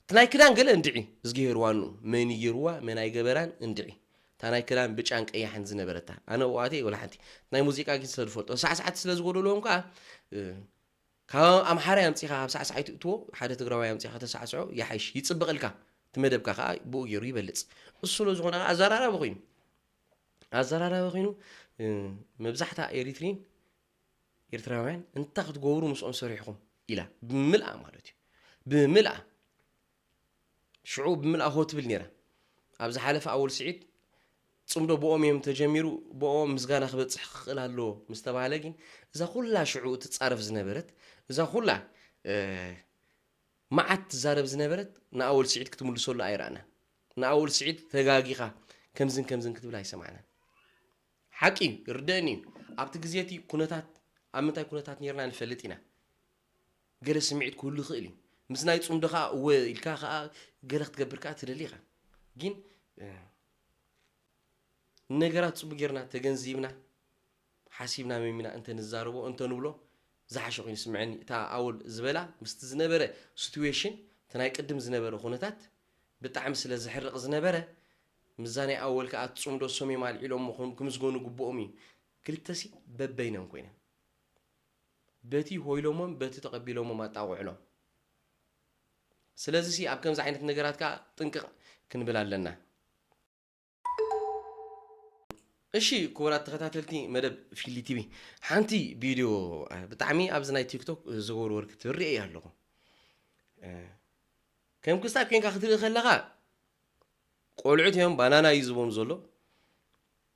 እቲ ናይ ክዳን ገለ እንድዒ፣ እዝጊሄር ዋንኡ፣ መን ይገይርዋ፣ መን ኣይገበራን እንድዒ። እታ ናይ ክዳን ብጫን ቀያሕን ዝነበረታ። ኣነ እዋተይ ወላ ሓንቲ። ናይ ሙዚቃ ግን ስለ ዝፈልጦ፣ ሳዕሳዕቲ ስለ ዝጎደልዎም ከኣ፣ እ፣ ካብ ኣምሓራይ ኣምጺኻ፣ ካብ ሳዕሳዒት እትዎ፣ ሓደ ትግራዋይ ኣምጺኻ ተሳዕስዖ፣ ይሓይሽ፣ ይጽብቐልካ። እቲ መደብካ ከኣ ብኡ ገይሩ ይበልጽ። እሱ ስለ ዝኾነ ከኣ ኣዘራራቢ ኮይኑ። ኣዘራራቢ ኮይኑ፣ እ፣ መብዛሕታ ኤሪትሪን ኤርትራውያን እንታይ ክትገብሩ ምስኦም ሰሪሕኹም ኢላ ብምልኣ ማለት እዩ። ብምልኣ ሽዑ ብምልኣ ሆ ትብል ነይራ። ኣብ ዝሓለፈ ኣወል ስዒድ ጽምዶ ብኦም እዮም ተጀሚሩ፣ ብኦም ምስጋና ክበጽሕ ክኽእል ኣለዎ ምስ ተባህለ ግን እዛ ኩላ ሽዑ ትጻረፍ ዝነበረት፣ እዛ ኩላ፣ እ፣ መዓት ትዛረብ ዝነበረት ንኣወል ስዒድ ክትምልሰሉ ኣይረኣና። ንኣወል ስዒድ ተጋጊኻ ከምዝን ከምዝን ክትብል ኣይሰማዕናን። ሓቂ እዩ፣ ይርደእኒ እዩ። ኣብቲ ግዜ እቲ ኩነታት፣ ኣብ ምንታይ ኩነታት ነይርና ንፈልጥ ኢና። ገለ ስምዒት ክህሉ ይኽእል እዩ። ምስ ናይ ጽምዶ ኸኣ እወ ኢልካ ኸኣ ገለ ክትገብር ከኣ ትደሊ ኢኻ። ግን፣ እ፣ ነገራት ጽቡቅ ጌርና ተገንዚብና፣ ሓሲብና መሚና እንተ ንዛረቦ፣ እንተ ንብሎ ዝሓሸ ኮይኑ ይስምዐኒ። እታ ኣወል ዝበላ ምስቲ ዝነበረ ሲትዌሽን፣ እቲ ናይ ቅድም ዝነበረ ኩነታት ብጣዕሚ ስለ ዘሕርቕ ዝነበረ፣ ምስዛ ናይ ኣወል ከኣ እቲ ጽምዶ እሶም እዮም ኣልዒሎሞ ክም-፣ ክምስገኑ ግብኦም እዩ። ክልተሲ በበይኖም ኮይነን። በቲ ሆይሎሞም፣ በቲ ተቐቢሎሞም ኣጣቕዕሎም። ስለዚሲ ኣብ ከምዚ ዓይነት ነገራት ከኣ ጥንቅቕ ክንብል ኣለና። እሺ፣ ክቡራት ተኸታተልቲ መደብ ፊሊ ቲቪ፣ ሓንቲ ቪድዮ፣ እ፣ ብጣዕሚ ኣብዚ ናይ ቲክቶክ ዝወርወር ክትርኢ እየ ኣለኹ። እ፣ ከም ክስታይ ኮይንካ ክትርኢ ከለኻ፣ ቆልዑት እዮም፣ ባናና እዩ ዝቦም ዘሎ።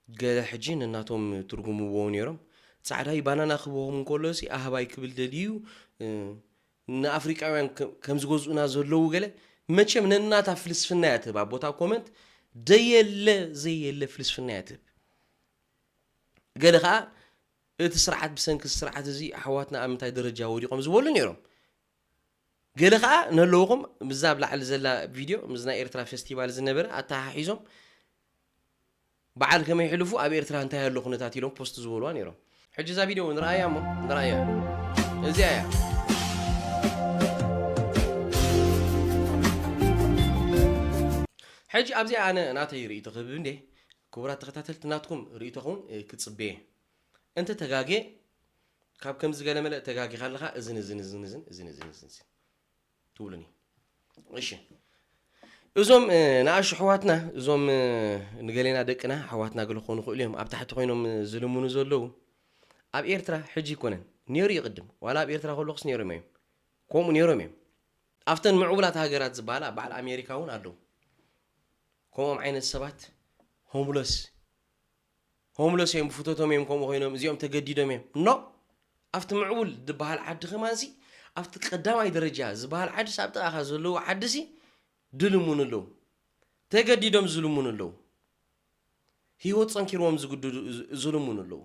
ገለ ሕጂ ነናቶም ትርጉምዎ ነይሮም። ጻዕዳይ ባናና ክቦም እንከሎ ሲ ኣህባይ ክብል ደልዩ፣ እ፣ ንኣፍሪቃውያን ከ-፣ ከም ዝገዝኡና ዘለዉ ገለ፣ መቸም ነናታ ፍልስፍና እያ ትህብ። ኣብ ቦታ ኮመንት ደየለ ዘየለ ፍልስፍና እያ ትህብ። ገለ ኸኣ እቲ ስርዓት፣ ብሰንኪ እዚ ስርዓት እዚ ኣሕዋትና ኣብ ምንታይ ደረጃ ወዲቖም ዝበሉ ነይሮም። ገለ ኸኣ ነለውኹም፣ ምስዛ ኣብ ላዕሊ ዘላ ቪድዮ፣ ምስ ናይ ኤርትራ ፌስቲቫል ዝነበረ ኣተሓሒዞም፣ በዓል ከመይ ሕልፉ፣ ኣብ ኤርትራ እንታይ ኣሎ ኩነታት ኢሎም ፖስት ዝበልዋ ነይሮም። ሕጂ እዛ ቪድዮ እውን ንረኣያ እሞ፣ ንረኣያ። እዚኣ እያ። ሕጂ ኣብዚኣ ኣነ ናተይ ርእይቶ ክህብ እንዴ፣ ክቡራት ተኸታተልቲ ናትኩም ርእይቶኹም፣ እ፣ ክጽበየ። እንተ ተጋግየ፣ ካብ ከምዚ ገለ መለ ተጋጊኻ ኣለኻ፣ እዝን፣ እዝን፣ እዝን፣ እዝን፣ እዝን፣ እዝን፣ እዝን፣ እዝን ትብሉኒ። እሺ። እዞም፣ እ፣ ንኣሽቱ ኣሕዋትና፣ እዞም፣ እ፣ ንገሌና ደቅና፣ ኣሕዋትና ገለ ክኾኑ ይኽእሉ እዮም፣ ኣብ ታሕቲ ኮይኖም፣ እ፣ ዝልምኑ ዘለዉ፣ ኣብ ኤርትራ ሕጂ ኣይኮነን፣ ነይሩ እዩ ቅድም። ዋላ ኣብ ኤርትራ ከለኹስ ነይሮም እዮም። ከምኡ ነይሮም እዮም። ኣብተን ምዕቡላት ሃገራት ዝበሃላ፣ በዓል ኣሜሪካ እውን ኣለዉ። ከምኦም ዓይነት ሰባት፣ ሆምለስ፣ ሆምለስ እዮም፣ ብፍቶቶም እዮም ከምኡ ኮይኖም፣ እዚኦም ተገዲዶም እዮም። ኖ፣ ኣብቲ ምዕቡል ዝበሃል ዓዲ ከማንሲ፣ ኣብቲ ቀዳማይ ደረጃ ዝበሃል ዓድስ፣ ኣብ ጥቓኻ ዘለዉ ዓድሲ ድልሙኑ ኣለዉ። ተገዲዶም ዝልሙኑ ኣለዉ። ህይወት ጸንኪርዎም ዝግድዱ፣ ዝ-፣ ዝልሙኑ ኣለዉ።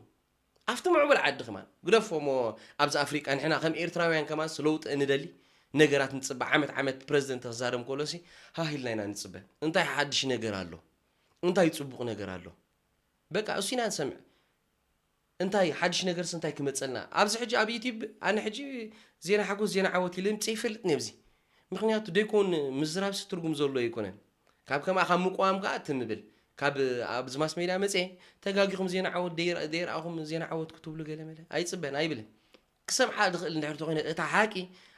ኣብቲ ምዕቡል ዓዲ ከማን፣ ግደፎ እሞ ኣብዚ ኣፍሪቃ፣ ንሕና ከም ኤርትራውያን ከማንስ ለውጢ እንደሊ፣ ነገራት ንጽበ። ዓመት ዓመት ፕረዚደንት ክዛረብ ከሎሲ፣ ሃህ ኢልና ኢና ንጽበ። እንታይ ሓድሽ ነገር ኣሎ? እንታይ ጽቡቕ ነገር ኣሎ? በቃ እሱ ኢና ንሰምዕ። እንታይ ሓድሽ ነገርስ እንታይ ክመጸልና? ኣብዚ ሕጂ ኣብ ዩቲብ ኣነ ሕጂ ዜና ሓጎስ፣ ዜና ዓወት ኢለ ምጽእ ይፈልጥ ነብዚ። ምኽንያቱ ደይኮን ምዝራብሲ ትርጉም ዘሎ ኣይኮነን። ካብ ከምኣ ካብ ምቋም ከኣ ትምብል። ካብ ኣብዚ ማስ ሜድያ መጽኤ ተጋጊኹም ዜና ዓወት ደይር-፣ ደይርኣኹም ዜና ዓወት ክትብሉ ገለ መለ ኣይጽበን ኣይብልን። ክሰምዓ ዝኽእል እንድሕር ተኾይነ እታ ሓቂ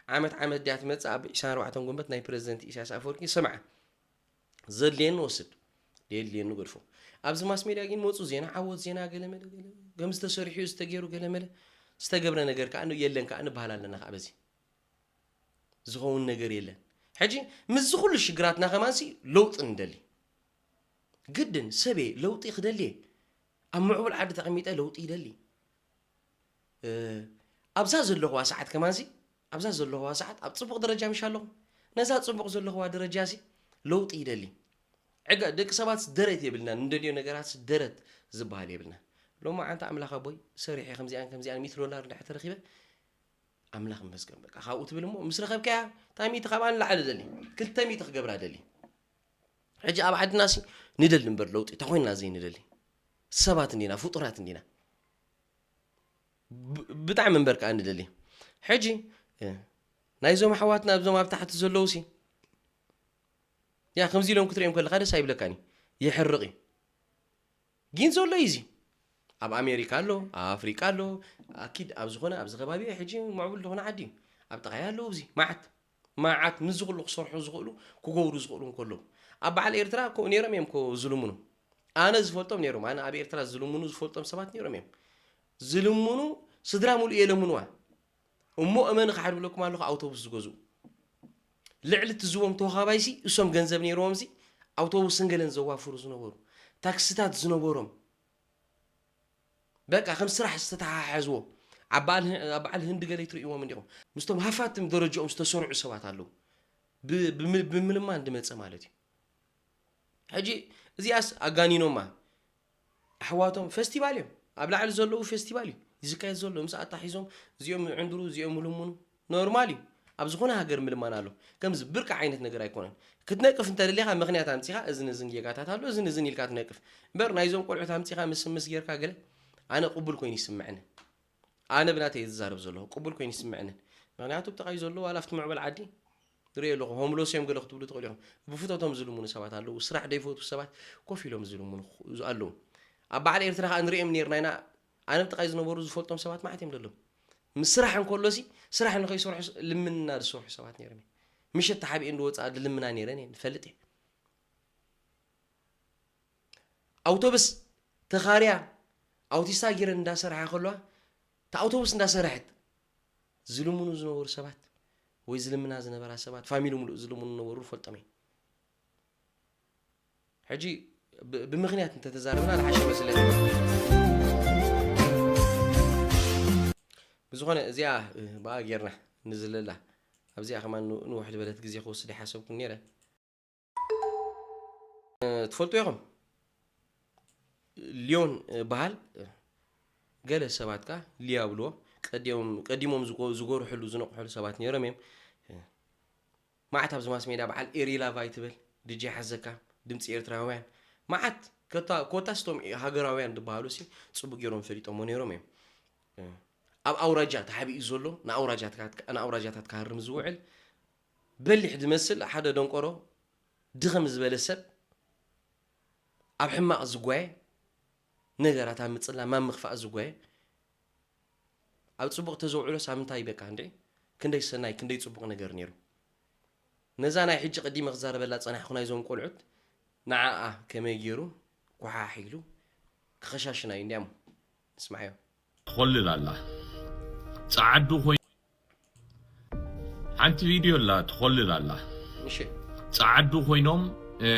ዓመት ዓመት ድያ ትመጽእ። ኣብ ዕስራን ኣርባዕተን ጉንበት ናይ ፕረዚደንት ኢሳያስ ኣፈወርቂ ሰምዓ። ዘድልየኒ ወስድ፣ ዘየድልየኒ ገድፎ። ኣብዚ ማስ ሜድያ ግን መጹ ዜና ዓወት፣ ዜና ገለ መለ ገለ ከም ዝተሰሪሑ ዝተገይሩ ገለ መለ ዝተገብረ ነገር ከኣ የለን ከኣ ንበሃል ኣለና ከኣ በዚ። ዝኸውን ነገር የለን። ሕጂ ምስዚ ኩሉ ሽግራትና ከማንሲ ለውጢ ንደሊ። ግድን ሰበየ ለውጢ ክደልየ ኣብ ምዕቡል ዓዲ ተቐሚጠ ለውጢ ይደሊ። እ፣ ኣብዛ ዘለኹዋ ሰዓት ከማንሲ ኣብዛ ዘለኹዋ ሰዓት ኣብ ጽቡቕ ደረጃ ምሽ ኣለኹ። ነዛ ጽቡቕ ዘለኹዋ ደረጃ ሲ ለውጢ ይደሊ። ዕጋ ደቂ ሰባት ደረት የብልናን፣ እንደልዮ ነገራት ደረት ዝበሃል የብልናን። ሎማዓንቲ ኣምላኽ ኣቦይ ሰሪሐ ከምዚኣን ከምዚኣን ሚእቲ ዶላር እንድሕር ተረኺበ ኣምላኽ ይመስገን። በቃ ካብኡ ትብል እሞ ምስ ረኸብካያ እታ ሚእቲ ካብኣ ንላዕሊ ደሊ፣ ክልተ ሚእቲ ክገብራ ደሊ። ሕጂ ኣብ ዓድናሲ ንደሊ እምበር ለውጢ ተኾይንና ዘይንደሊ ሰባት እንዲና፣ ፍጡራት እንዲና። ብ-፣ ብጣዕሚ እምበር ከኣ ንደሊ። ሕጂ፣ እ፣ ናይዞም ኣሕዋትና እዞም ኣብ ታሕቲ ዘለዉ ሲ፣ ያ፣ ከምዚ ኢሎም ክትሪኦም ከለኻ ደስ ኣይብለካን እዩ። የሕርቕ እዩ። ግን ዘሎ እዩ እዚ። ኣብ ኣሜሪካ ኣሎ፣ ኣብ ኣፍሪቃ ኣሎ፣ ኣኪድ ኣብ ዝኾነ ኣብዚ ከባቢ ሕጂ ምዕቡል ዝኾነ ዓዲ እዩ። ኣብ ጥቓይ ኣለዉ እዚ መዓት፣ መዓት ምስዚ ኩሉ ክሰርሑ ዝኽእሉ፣ ክገብሩ ዝኽእሉ እንከለዉ። ኣብ በዓል ኤርትራ እኮ ነይሮም እዮም እኮ ዝልምኑ። ኣነ ዝፈልጦም ነይሮም፣ ኣነ ኣብ ኤርትራ ዝልምኑ ዝፈልጦም ሰባት ነይሮም እዮም። ዝልምኑ፣ ስድራ ሙሉእ የለምንዋ። እሞ እመኒ ክሓድብለኩም ኣለኹ ኣውቶቡስ ዝገዝኡ። ልዕሊ እቲ ዝቦም ተወኻባይሲ እሶም ገንዘብ ነይርዎም እዚ ኣውቶቡስን ገለን ዘዋፍሩ ዝነበሩ። ታክስታት ዝነበሮም። በቃ ከም ስራሕ ዝተተሓሓዝዎ። ኣብ በዓል ህ-፣ ኣብ በዓል ህንዲ ገለ ትርእይዎም እንዲኹም። ምስቶም ሃፋትም ደረጃኦም ዝተሰርዑ ሰባት ኣለዉ። ብ-፣ ብም-፣ ብምልማን ዝመጸ ማለት እዩ። ሕጂ እዚኣስ ኣጋኒኖማ። ኣሕዋቶም ፈስቲቫል እዮም። ኣብ ላዕሊ ዘለዉ ፈስቲቫል እዩ ዝካየድ ዘሎ። ምስ ኣታሒዞም እዚኦም ይዕንድሩ፣ እዚኦም ይልምኑ። ኖርማል እዩ። ኣብ ዝኾነ ሃገር ምልማን ኣሎ። ከምዚ ብርቂ ዓይነት ነገር ኣይኮነን። ክትነቅፍ እንተደሊኻ ምኽንያት ኣምጺኻ እዝን እዝን ጌጋታት ኣሎ፣ እዝን እዝን ኢልካ ትነቅፍ። እምበር ናይዞም ቆልዑት ኣምጺኻ ምስ ምስ ጌርካ ገለ ኣነ ቅቡል ኮይኑ ይስምዐኒ። ኣነ ብናተይ እየ ዝዛረብ ዘለኹ። ቅቡል ኮይኑ ይስምዐኒ። ምኽንያቱ ብጥቓይ ዘለዉ ዋላ ኣብቲ ምዕቡል ዓዲ ንርኢ ኣለኹ። ሆምሎስ እዮም ገለ ክትብሉ ትኽእሉ ኢኹም። ብፍቶቶም ዝልምኑ ሰባት ኣለዉ። ስራሕ ዘይፈትዉ ሰባት ኮፍ ኢሎም ዝልምኑ ኣለዉ። ኣብ በዓል ኤርትራ ከኣ ንርእዮም ነይርና ኢና። ኣነ ብጥቓይ ዝነበሩ ዝፈልጦም ሰባት መዓት እዮም ዘለዉ። ምስ ስራሕ እንከሎሲ፣ ስራሕ ንኸይሰርሑ ስ-፣ ልምና ዝሰርሑ ሰባት ነይሮም እዮም። ምሸት ተሓቢኤን ዝወፅኣ ዝልምና ነይረን እየን፣ ዝፈልጥ እየ። ኣውቶብስ ተኻርያ ኣውቲስታ ገይረን እንዳሰርሓ ከለዋ፣ እታ ኣውቶቡስ እንዳሰርሐት ዝልምኑ ዝነበሩ ሰባት ወይ ዝልምና ዝነበራ ሰባት፣ ፋሚሊ ሙሉእ ዝልምኑ ነበሩ፣ ፈልጦም እየ። ሕጂ ብ-፣ ብምኽንያት እንተተዛረብና ዝሓሸ መስለኒ። ብዝኾነ እዚኣ፣ እ፣ ብኣ ጌርና ንዝለላ። ኣብዚኣ ከማን ን-፣ ንውሕ ዝበለት ግዜ ክወስድ ይሓሰብኩ ነይረ። እ፣ ትፈልጡ ኢኹም። ሊዮን፣ እ፣ በሃል፣ እ፣ ገለ ሰባት ከኣ ሊያ ብልዎ። ቀዲሞም፣ ቀዲሞም ዝጎ-፣ ዝጎርሕሉ፣ ዝነቕሕሉ ሰባት ነይሮም እዮም። እ፣ መዓት ኣብዚ ማስ ሜድያ በዓል ኤሪ ላቫ ይትብል፣ ዲጄ ሓዘካ፣ ድምፂ ኤርትራውያን፣ መዓት ኮታ-፣ ኮታስ እቶም ሃገራውያን ዝበሃሉ ሲ ጽቡቅ ገይሮም ፈሊጦሞ ነይሮም እዮም። እ፣ ኣብ ኣውራጃ ተሓቢኡ ዘሎ ንኣውራጃታት፣ ንኣውራጃታት ክሃርም ዝውዕል በሊሕ ዝመስል ሓደ ደንቆሮ ድኽም ዝበለ ሰብ ኣብ ሕማቕ ዝጓየ ነገራት ኣብ ምጽላም ኣብ ምኽፋእ ዝጓየ ኣብ ጽቡቕ ተዘውዕሎስ ኣብ ምንታይ በቃ እንድዒ ክንደይ ሰናይ ክንደይ ጽቡቕ ነገር ነይሩ። ነዛ ናይ ሕጂ ቀዲመ ክዛረበላ ጸናሕኩ ናይዞም ቆልዑት ንዓኣ ከመይ ገይሩ ኳሓሕ ኢሉ ክኸሻሽና እዩ እንዲያሞ ንስማዓዮ። ትኾልል ኣላ። ጸዓዱ ኮይ-፣ ሓንቲ ቪድዮ ኣላ፣ ትኾልል ኣላ። እሺ። ጸዓዱ ኮይኖም፣ እ፣